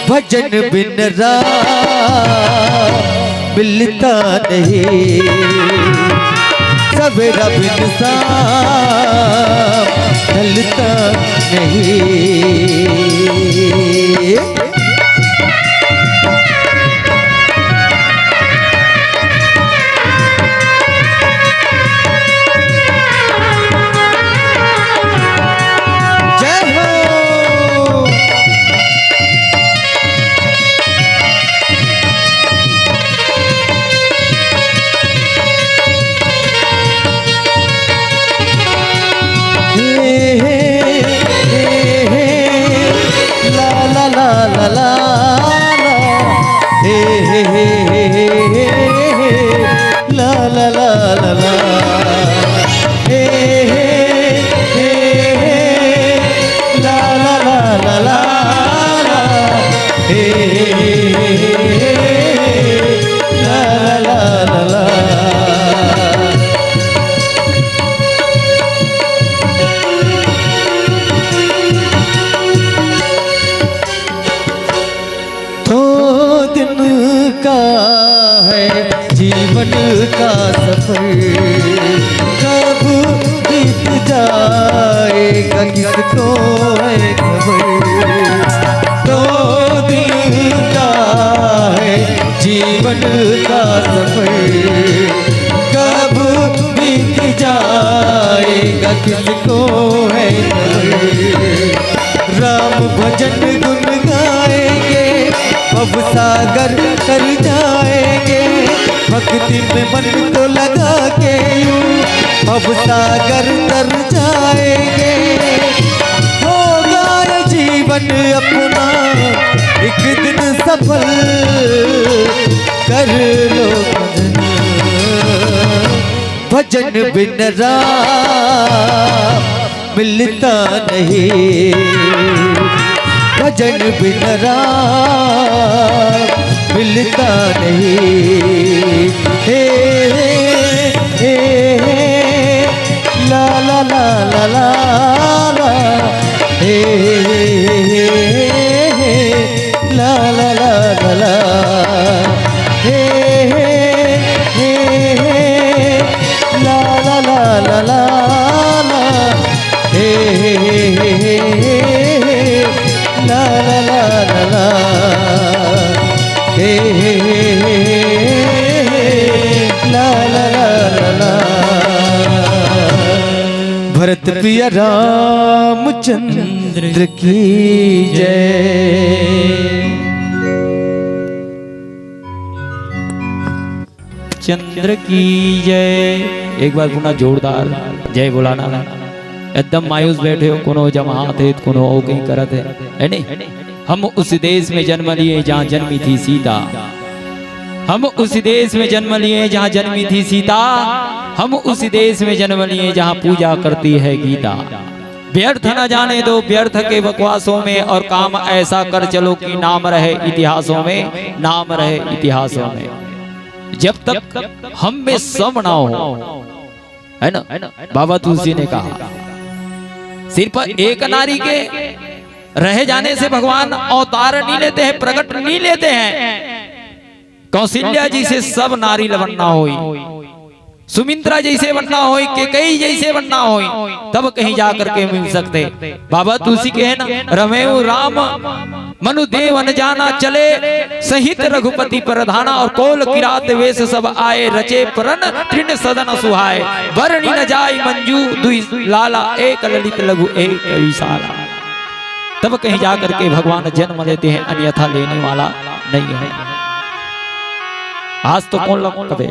भजन बिन राम मिलता नहीं, सवेरा बिन साम ढलता नहीं। जय हो। हे, हे, हे, हे, ला, ला, ला। हे, हे, हे, ला, ला, ला, ला, ला। हे, हे, हे, हे, ला, ला, ला, ला, ला, ला। हे, हे, हे, हे, हे, ला, ला, ला, ला, ला। है जीवन का सफर, कब बीत जाएगा किसको है खबर। दो दिन का है जीवन का सफर, कब बीत जाएगा किसको है खबर। राम भजन गुण गाएंगे, भव सागर तर जाएंगे। भक्ति में मन को लगा के यूं भव सागर तर जाएंगे। होगा ये जीवन अपना एक दिन सफल, कर लो भजन। भजन बिन राम मिलता नहीं, भजन बिन राम मिलता नहीं। हे, हे, हे, हे, ला, ला, ला, ला, ला, ला। हे, हे, हे, हे, हे, हे। ला, ला, ला, ला, ला। हे, हे, हे, हे, हे। ला, ला, ला, ला, ला, ला। हे, हे, हे, हे, हे, हे। ला, ला, ला, ला, ला। हे, हे, हे, हे, हे, हे। ला, ला, ला, ला, ला। भरत प्रिय रामचंद्र की जय। चंद्र की जय। एक बार पुनः जोरदार जय बोलाना। एकदम मायूस बैठे हो, कोनो जमात है, कोनो हो कहीं करत है, है नहीं? हम उस देश में जन्म लिए जहाँ जन्मी थी सीता। हम उस देश में जन्म लिए जहाँ जन्मी थी सीता। हम उस देश में जन्म लिए जहाँ पूजा करती है गीता। व्यर्थ न जाने दो व्यर्थ के बकवासों में, और काम ऐसा कर चलो कि नाम रहे इतिहासों में, नाम रहे इतिहासों में। जब तक हम में श्रम ना हो, है ना, बाबा तुलसी ने कहा, सिर्फ एक नारी के रह जाने से भगवान अवतार नहीं लेते हैं, प्रकट नहीं लेते हैं। कौशल्या जी से सब नारी बनना होई, सुमित्रा जैसे बनना होई, केकई जैसे बनना होई, तब कहीं जा करके मिल सकते। बाबा तुलसी कहे ना, रमेउ राम मनु देवन जाना, चले सहित रघुपति परधाना। और कोल किरात वेश सब आए, रचे परन तृण सदन सुहाए। बरनि न जाय मंजु दुइ लाला, एक ललित लघु एक विशाला। तब कहीं जा करके भगवान जन्म लेते हैं, अन्यथा लेने वाला नहीं है। आज तो कौन लग कबे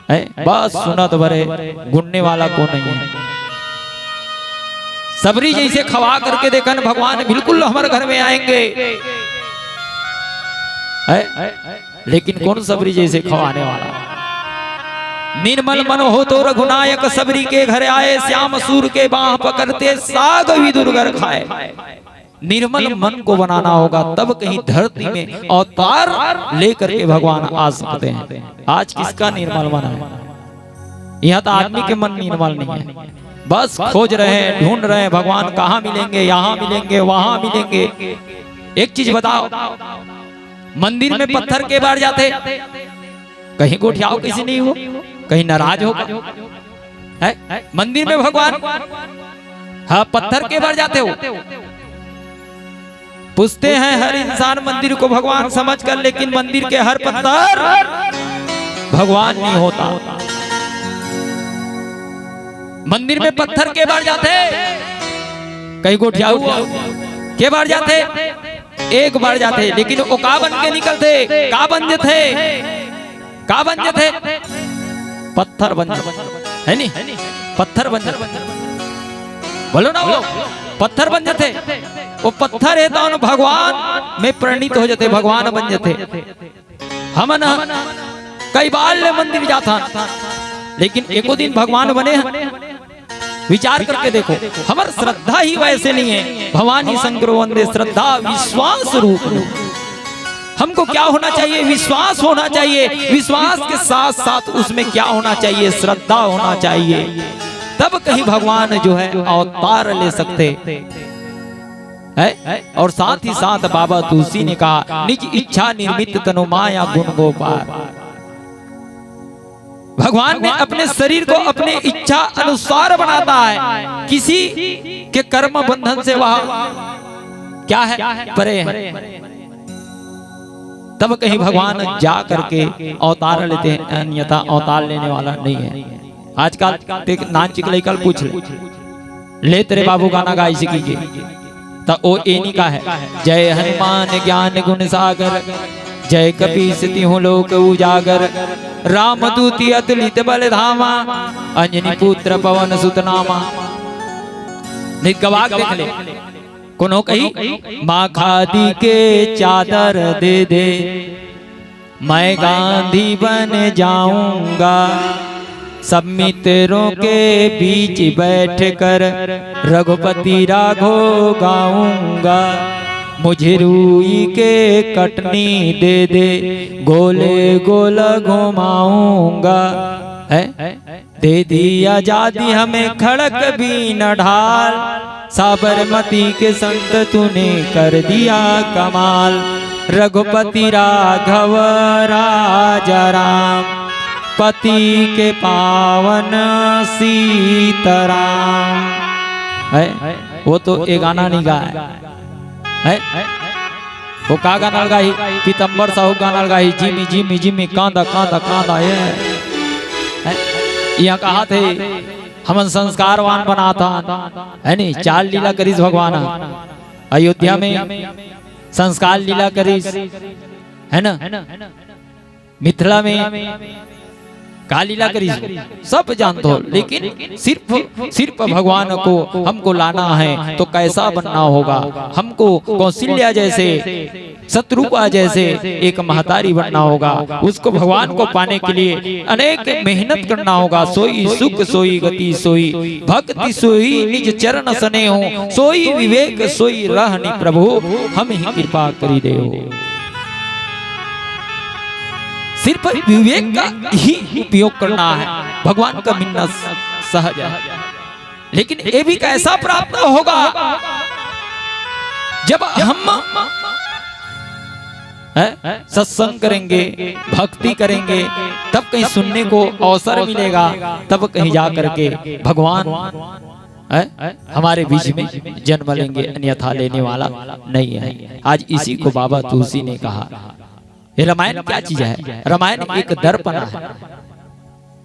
है, बस सुनत भरे, गुनने वाला को नहीं है। सबरी जैसे खवा करके देखन भगवान बिल्कुल हमारे घर में आएंगे, है? लेकिन कौन सबरी जैसे खवाने वाला? निर्मल मन होतो रघुनायक, सबरी के घर आए, श्याम सूर के बाँह पकड़ते, साग भी दुर्गर खाए। निर्मल मन को बनाना होगा, तब कहीं धरती में अवतार लेकर के भगवान आ सकते हैं। आज किसका निर्मल मन है? यहाँ तो आदमी के मन निर्मल नहीं है, बस खोज रहे हैं, ढूंढ रहे हैं भगवान कहाँ मिलेंगे, यहाँ मिलेंगे, वहां मिलेंगे। एक चीज बताओ, मंदिर में पत्थर के बार जाते, कहीं गोठियाव किसी नहीं हो, कहीं नाराज हो, है? मंदिर में भगवान, हाँ, पत्थर के बार जाते हो। पूछते हैं हर इंसान मंदिर को भगवान समझकर, लेकिन मंदिर के हर पत्थर भगवान नहीं होता। मंदिर में पत्थर के बार जाते, कहीं गोठियाव के बार जाते, एक बार जाते, लेकिन वो का बन के निकलते, का बन जथे, का बन जथे? पत्थर बन जथे, है नी? पत्थर बन जथे। बोलो ना, वो पत्थर बन जथे। वो पत्थर है तो भगवान में परिणित हो जथे, भगवान बन जथे। हमन कई बार ले मंदिर जाथन, लेकिन एको दिन भगवान बने हैं? विचार करके देखो, हमर श्रद्धा ही वैसे नहीं है। भवानी शंकरो वंदे, श्रद्धा विश्वास रूप रूप। हमको क्या होना चाहिए? विश्वास होना चाहिए। विश्वास के साथ साथ उसमें क्या होना चाहिए? श्रद्धा होना चाहिए। तब कहीं भगवान जो है अवतार ले सकते। है। और साथ ही साथ बाबा तुलसी ने कहा, निज इच्छा निर्मित तनु माया गुण गो पार। भगवान ने अपने शरीर को अपने इच्छा अनुसार बनाता है, किसी के कर्म बंधन से वह क्या है, परे है। तब कहीं भगवान जा करके अवतार लेते हैं, अन्यथा अवतार लेने वाला नहीं है। आजकल ते नान चिकलई कल पूछ ले, ले तेरे बाबू गाना गाई सीखी के, त ओ एनी का है, जय हनुमान ज्ञान गुण सागर, जय कपीस तिहु लोक उजागर, राम दूति अतुलित बल धामा, अंजनी पुत्र पवन सुत नामा। नित गवा के देख ले, कोनो कही, माँ खादी के चादर दे दे, मैं गांधी बन जाऊंगा, सब मित्रों के बीच बैठकर रघुपति राघो गाऊंगा, मुझे रूई के कटनी दे दे, गोले गोल घुमाऊंगा। है, दे दी आजादी हमें खड़क भी न ढाल, साबरमती के संत तूने कर दिया कमाल। रघुपति राघव राजा राम, पति के पावन सीताराम। है, वो तो ये गाना नहीं गाए है। वो का गाना लगा ही? पीतम्बर साहू गाना लगा ही, जिमी जिमी जिमी कांदा कांदा कांदा ये। हैं? यहाँ कहा थे, हमन संस्कारवान बनाथन, है नी? चार लीला करिस भगवान ह। अयोध्या में संस्कार लीला करिस, है ना? मिथिला में का लीला करिस, सब जानत हो, लेकिन सिर्फ, सिर्फ भगवान को हमको लाना है तो कैसा बनना होगा? हमको कौशल्या जैसे, शतरूपा जैसे एक महतारी बनना होगा। उसको, भगवान को पाने के लिए अनेक मेहनत करना होगा। सोई सुख सोई गति सोई, भक्ति सोई निज चरण स्नेहो, सोई विवेक सोई रहनि प्रभु, हम ही कृपा करी देहो। सिर्फ विवेक का ही उपयोग करना है, भगवान का मिलना सहज है। लेकिन ये भी कैसा प्राप्त होगा जब हम, हैं, सत्संग करेंगे, भक्ति करेंगे, तब कहीं सुनने को अवसर मिलेगा, तब कहीं जा करके भगवान, हैं, हमारे बीच में जन्म लेंगे, अन्यथा लेने वाला नहीं है। आज इसी को बाबा तुलसी ने कहा। ये रामायण क्या चीज है? रामायण एक दर्पण है,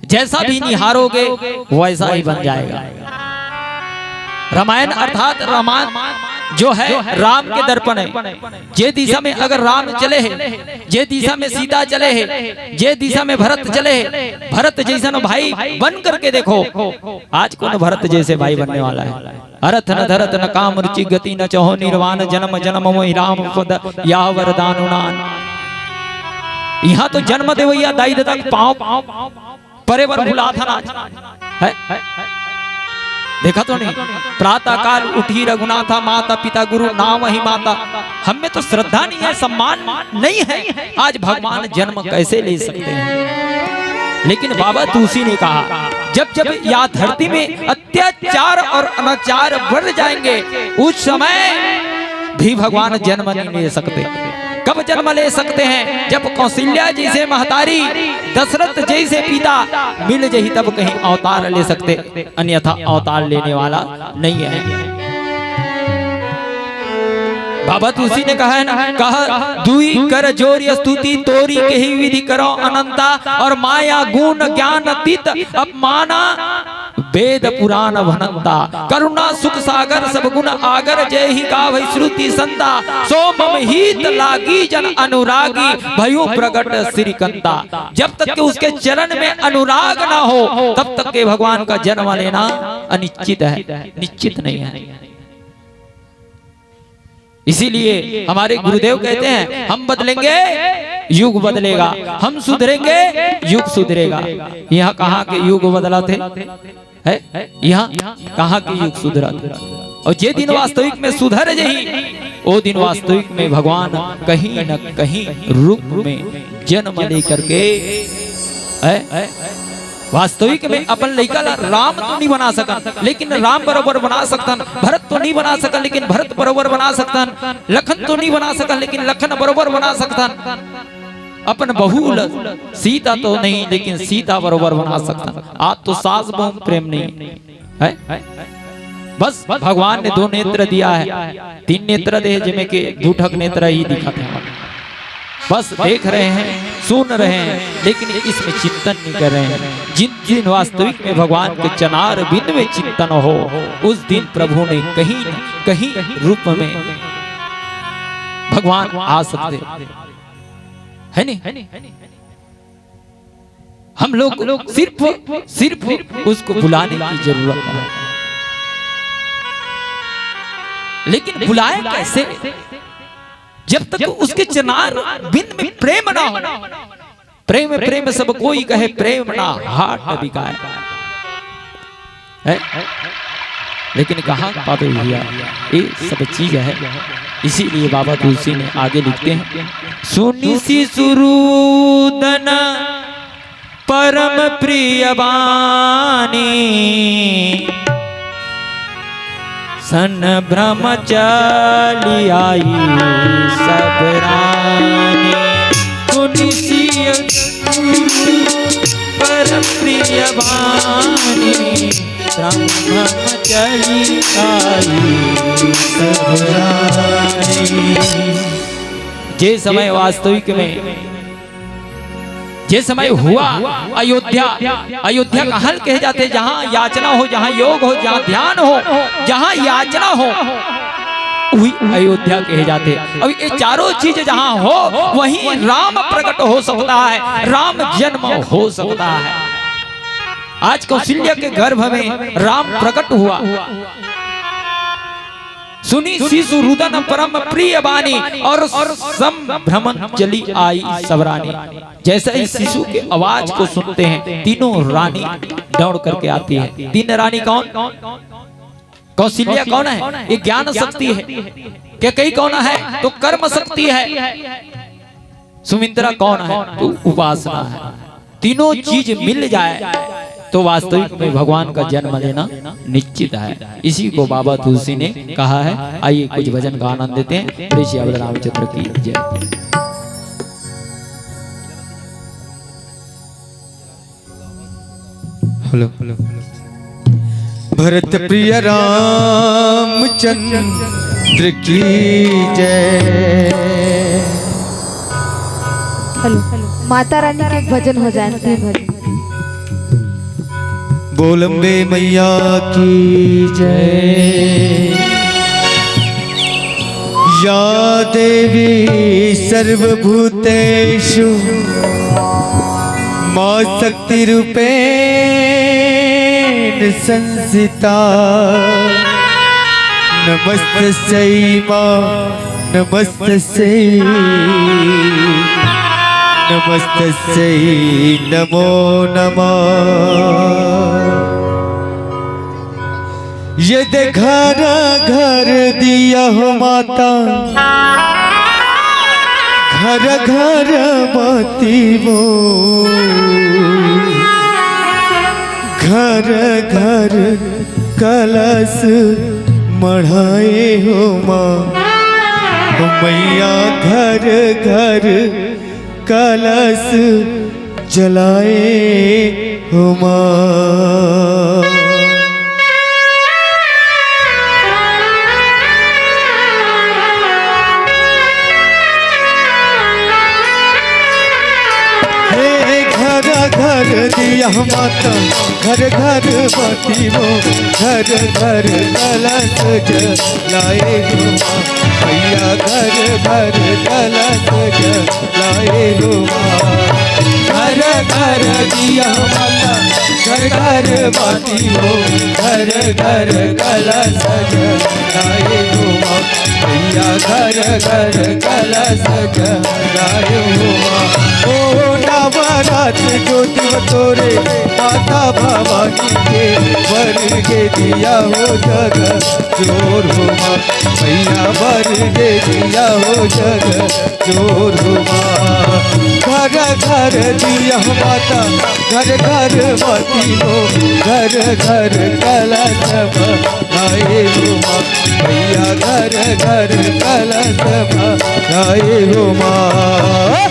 जैसा भी निहारोगे वैसा ही बन जाएगा। रामायण अर्थात रामायण जो है राम के दर्पण है। जे दिशा में अगर राम चले है, जे दिशा में सीता चले है, जे दिशा में भरत चले है, भरत जैसन भाई बन करके देखो, आज कौन भरत जैसे भाई बनने वाला है? अरथ न धरत न काम रुचि गति न चहो निर्वाण, जन्म जन्म मोहि राम पद या वरदान उनान। यहाँ तो जन्म देवैया दाई ददा के पाँव परे बर भुलाथन आज। है? देखा तो नहीं, प्रातः काल उठी रघुनाथा, माता पिता गुरु नाम ही माता। हम में तो श्रद्धा नहीं है, सम्मान नहीं है, आज भगवान जन्म कैसे ले सकते हैं? लेकिन बाबा तुलसी ने कहा, जब जब या धरती में अत्याचार और अनाचार बढ़ जाएंगे, उस समय भी भगवान जन्म नहीं ले सकते। कब जन्म ले सकते हैं? जब कौशल्या जैसे महतारी, दशरथ जैसे पिता मिल जही, तब कहीं अवतार ले सकते, अन्यथा अवतार लेने वाला नहीं है। बाबा तुलसी ने कहा है ना, कहा, दुई कर जोरि स्तुति तोरी, केहि विधि करो अनंता, और माया गुण ज्ञान अतीत अपमाना, वेद पुराण भनंता, करुणा सुख सागर सब गुण आगर, जेहि गावै श्रुति संता, सो मम हित लागी जन अनुरागी, भयउ प्रगट श्रीकंता। जब तक के उसके चरण में अनुराग ना हो, तब तक के भगवान का जन्म लेना अनिश्चित है, निश्चित नहीं है। इसीलिए हमारे गुरुदेव कहते हैं, हम बदलेंगे, युग बदलेगा, हम सुधरेंगे, युग सुधरेगा। यहाँ कहाँ के युग बदलाथे? है? यहाँ कहाँ के युग सुधराथे? और जे दिन वास्तविक में सुधर जही, ओ दिन वास्तविक में भगवान कहीं न कहीं रूप में जन्म लेकर के, है? वास्तविक में अपन लइका ला राम तो नहीं बना सकन, लेकिन राम बरोबर बना सकथन। भरत तो नहीं बना सकन, लेकिन भरत बरोबर बना सकथन। लखन तो नहीं बना सकन, लेकिन लखन बरोबर बना सकथन। अपन बहू ल सीता तो नहीं, लेकिन सीता बरोबर बना सकथन। आज तो सास बहू प्रेम नहीं है। बस भगवान ने दो नेत्र दिया है, तीन नेत्र दे, जेमे के दू ठक नेत्र ही दिखत है। बस देख रहे हैं, सुन रहे हैं, लेकिन इसमें चिंतन नहीं कर रहे हैं। जिन दिन वास्तविक में भगवान के चनार बिंद में चिंतन हो, उस दिन प्रभु ने कहीं न कहीं रूप में भगवान आ सकते हैं। नहीं, हम लोग सिर्फ सिर्फ उसको बुलाने की जरूरत है। लेकिन बुलाए कैसे? जब तक उसके चनार बिंद में प्रेम ना हो। प्रेम प्रेम सब कोई कहे, प्रेम ना हाट बिकाए। है? लेकिन कहाँ पावे भैया, ये सब चीज है। इसीलिए बाबा तुलसी ने आगे लिखते हैं, सुनि सिसुरुदन परम प्रिय बानी, संभ्रम चली आई सब रानी। सुनि सिसुरुदन परम प्रिय बानी, संभ्रम चली आई सब रानी। जे समय वास्तविक में, जे समय हुआ अयोध्या, अयोध्या कहाँ कहे जाथे? जहाँ याचना हो, जहाँ योग हो, जहाँ ध्यान हो, जहाँ याचना हो, वही अयोध्या कहे जाथे। अब ये चारों चीज जहाँ हो, वहीं राम प्रकट हो सकता है, राम जन्म हो सकता है। आज कौशल्या के गर्भ में राम प्रकट हुआ। सुनि सिसुरुदन परम प्रिय बानी, और संभ्रमन चली आई सब रानी। जैसे ही शिशु के आवाज को सुनते हैं, तीनों रानी दौड़ करके आती है। तीन रानी कौन? कौशल्या कौन है? ये ज्ञान शक्ति है। कैकेयी कौन है? तो कर्म शक्ति है। सुमित्रा कौन है? तो उपासना है। तीनों चीज मिल जाए तो वास्तविक में भगवान का जन्म लेना निश्चित है। इसी को बाबा तुलसी ने कहा है। आइए, कुछ भजन का आनंद लेते हैं। बोलिए सियावर रामचंद्र की जय। Hello, hello. भरत प्रिय रामचंद्र की जय। हेलो, माता रानी के एक भजन हो जाए, तीन भजन। बोल अम्बे मैया की जय। या देवी सर्वभूतेषु माँ शक्ति रूपेण संस्थिता। नमस्तस्यै माँ, नमस्तस्यै, नमस्तस्यै नमो नमः। ये दे घर घर दिया हो माता, घर घर बाती वो, घर घर कलश मढ़ाए हो माँ, हो मैया घर घर कलश जलाए हो माँ। हे घर घर दिया माता, घर घर बाती वो, घर घर कलश जलाए हो माँ। मैया घर घर कलश जलाए हो माँ। घर घर दिया माता, घर घर बाती वो, घर घर कलश जलाए हो माँ। मैया घर घर कलश जलाए हो माँ। ओ नवरात जो दिव तोरे माता भवानी के, वर दे दिया हो जग जोर हो माँ। मैया वर दे दिया हो जग जोर हो माँ। घर घर दिया माता, घर घर बत्ती हो, घर घर कलश बनाए हो माँ। भैया घर घर कलश बनाए हो माँ।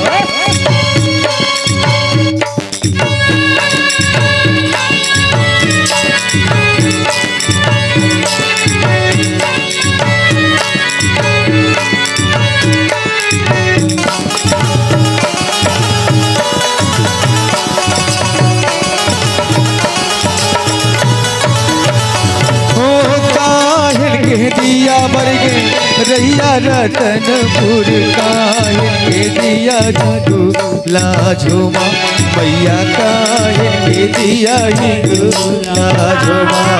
ओ काहिल के दिया बर गे रहिया रतनपुर, काहिल के दिया जादू लाजो माँ। भैया काहिल के दिया हिंगू लाजो माँ।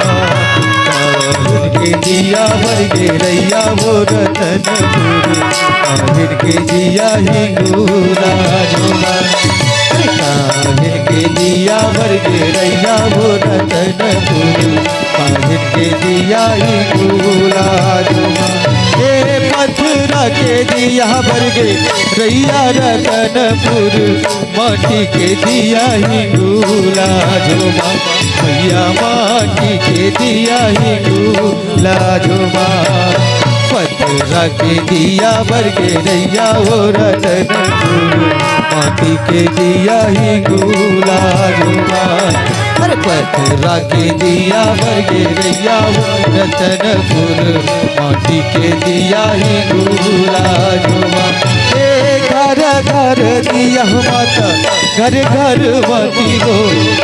काहिल के दिया बर गे रहिया वो रतनपुर, काहिल के दिया हिंगू लाजो माँ। काहिल के दिया बर गे रहिया वो रतनपुर, काहिल के दिया हिंगू लाजो माँ। ए पथरा के दिया बर गे रहिया रतनपुर, माटी के दिया हिंगू लाजो माँ। भैया माटी के दिया हिंगू लाजो माँ। पथरा के दिया बर गे रहिया वो रतनपुर, माटी के दिया हिंगू लाजो माँ। अरे पथरा के दिया बर गे रहिया वो रतनपुर, माटी के दिया हिंगू लाजो माँ। ए घर घर दिया माता, घर घर बत्ती हो,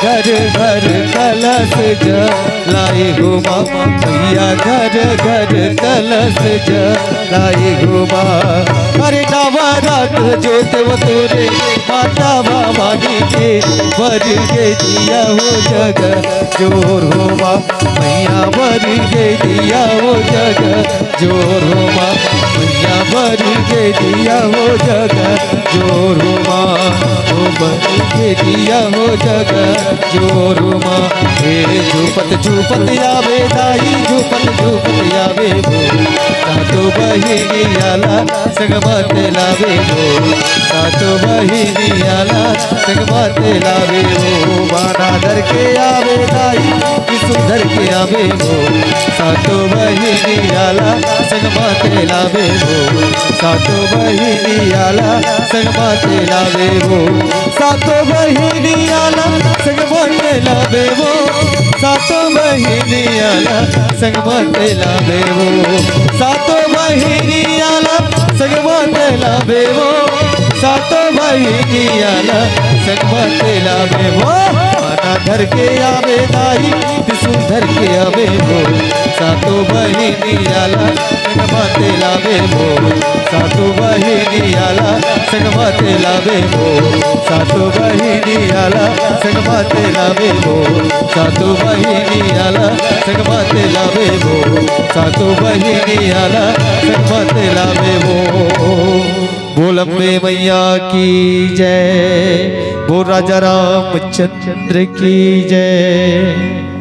घर घर कलश जलाए हो माँ। भैया घर घर कलश जलाए हो माँ। अरे नवरात जोत वो तोरे माता भवानी के, बर गे दिया हो जग जोर हो माँ। भैया बर गे दिया हो जग जोर हो माँ। भैया बर गे दिया हो जग जोर हो माँ। ओ बर गे दिया हो जग जोर हो माँ। हे झूपत झूपत आवे दाई, झूपत झूपत आवे वो। सातो बहिनी आला संग माते लावे वो। सातो बहिनी आला संग माते लावे वो। बाना धर के आवे दाई, त्रिशूल धर के आवे वो। सातो बहिनी आला संग माते लावे वो। सातो बहिनी आला संग माते लावे वो। सातो बहिनी आला संग माते लावे वो। सातो बहिनी आला संग माते लावे वो। सातो बहिनी आला संग माते लावे वो। सातो बहिनी आला संग माते लावे वो। बाना धर के आवे दाई, त्रिशूल धर के आवे वो। सातो बहिनी आला संग माते लावे वो। सातो बहिनी आला संग माते लावे वो। सातो बहिनी आला संग माते लावे वो। सातो बहिनी आला संग माते लावे वो। सातो बहिनी आला संग माते लावे वो। बोल अम्बे मैया की जय, बोल राजा रामचंद्र की जय।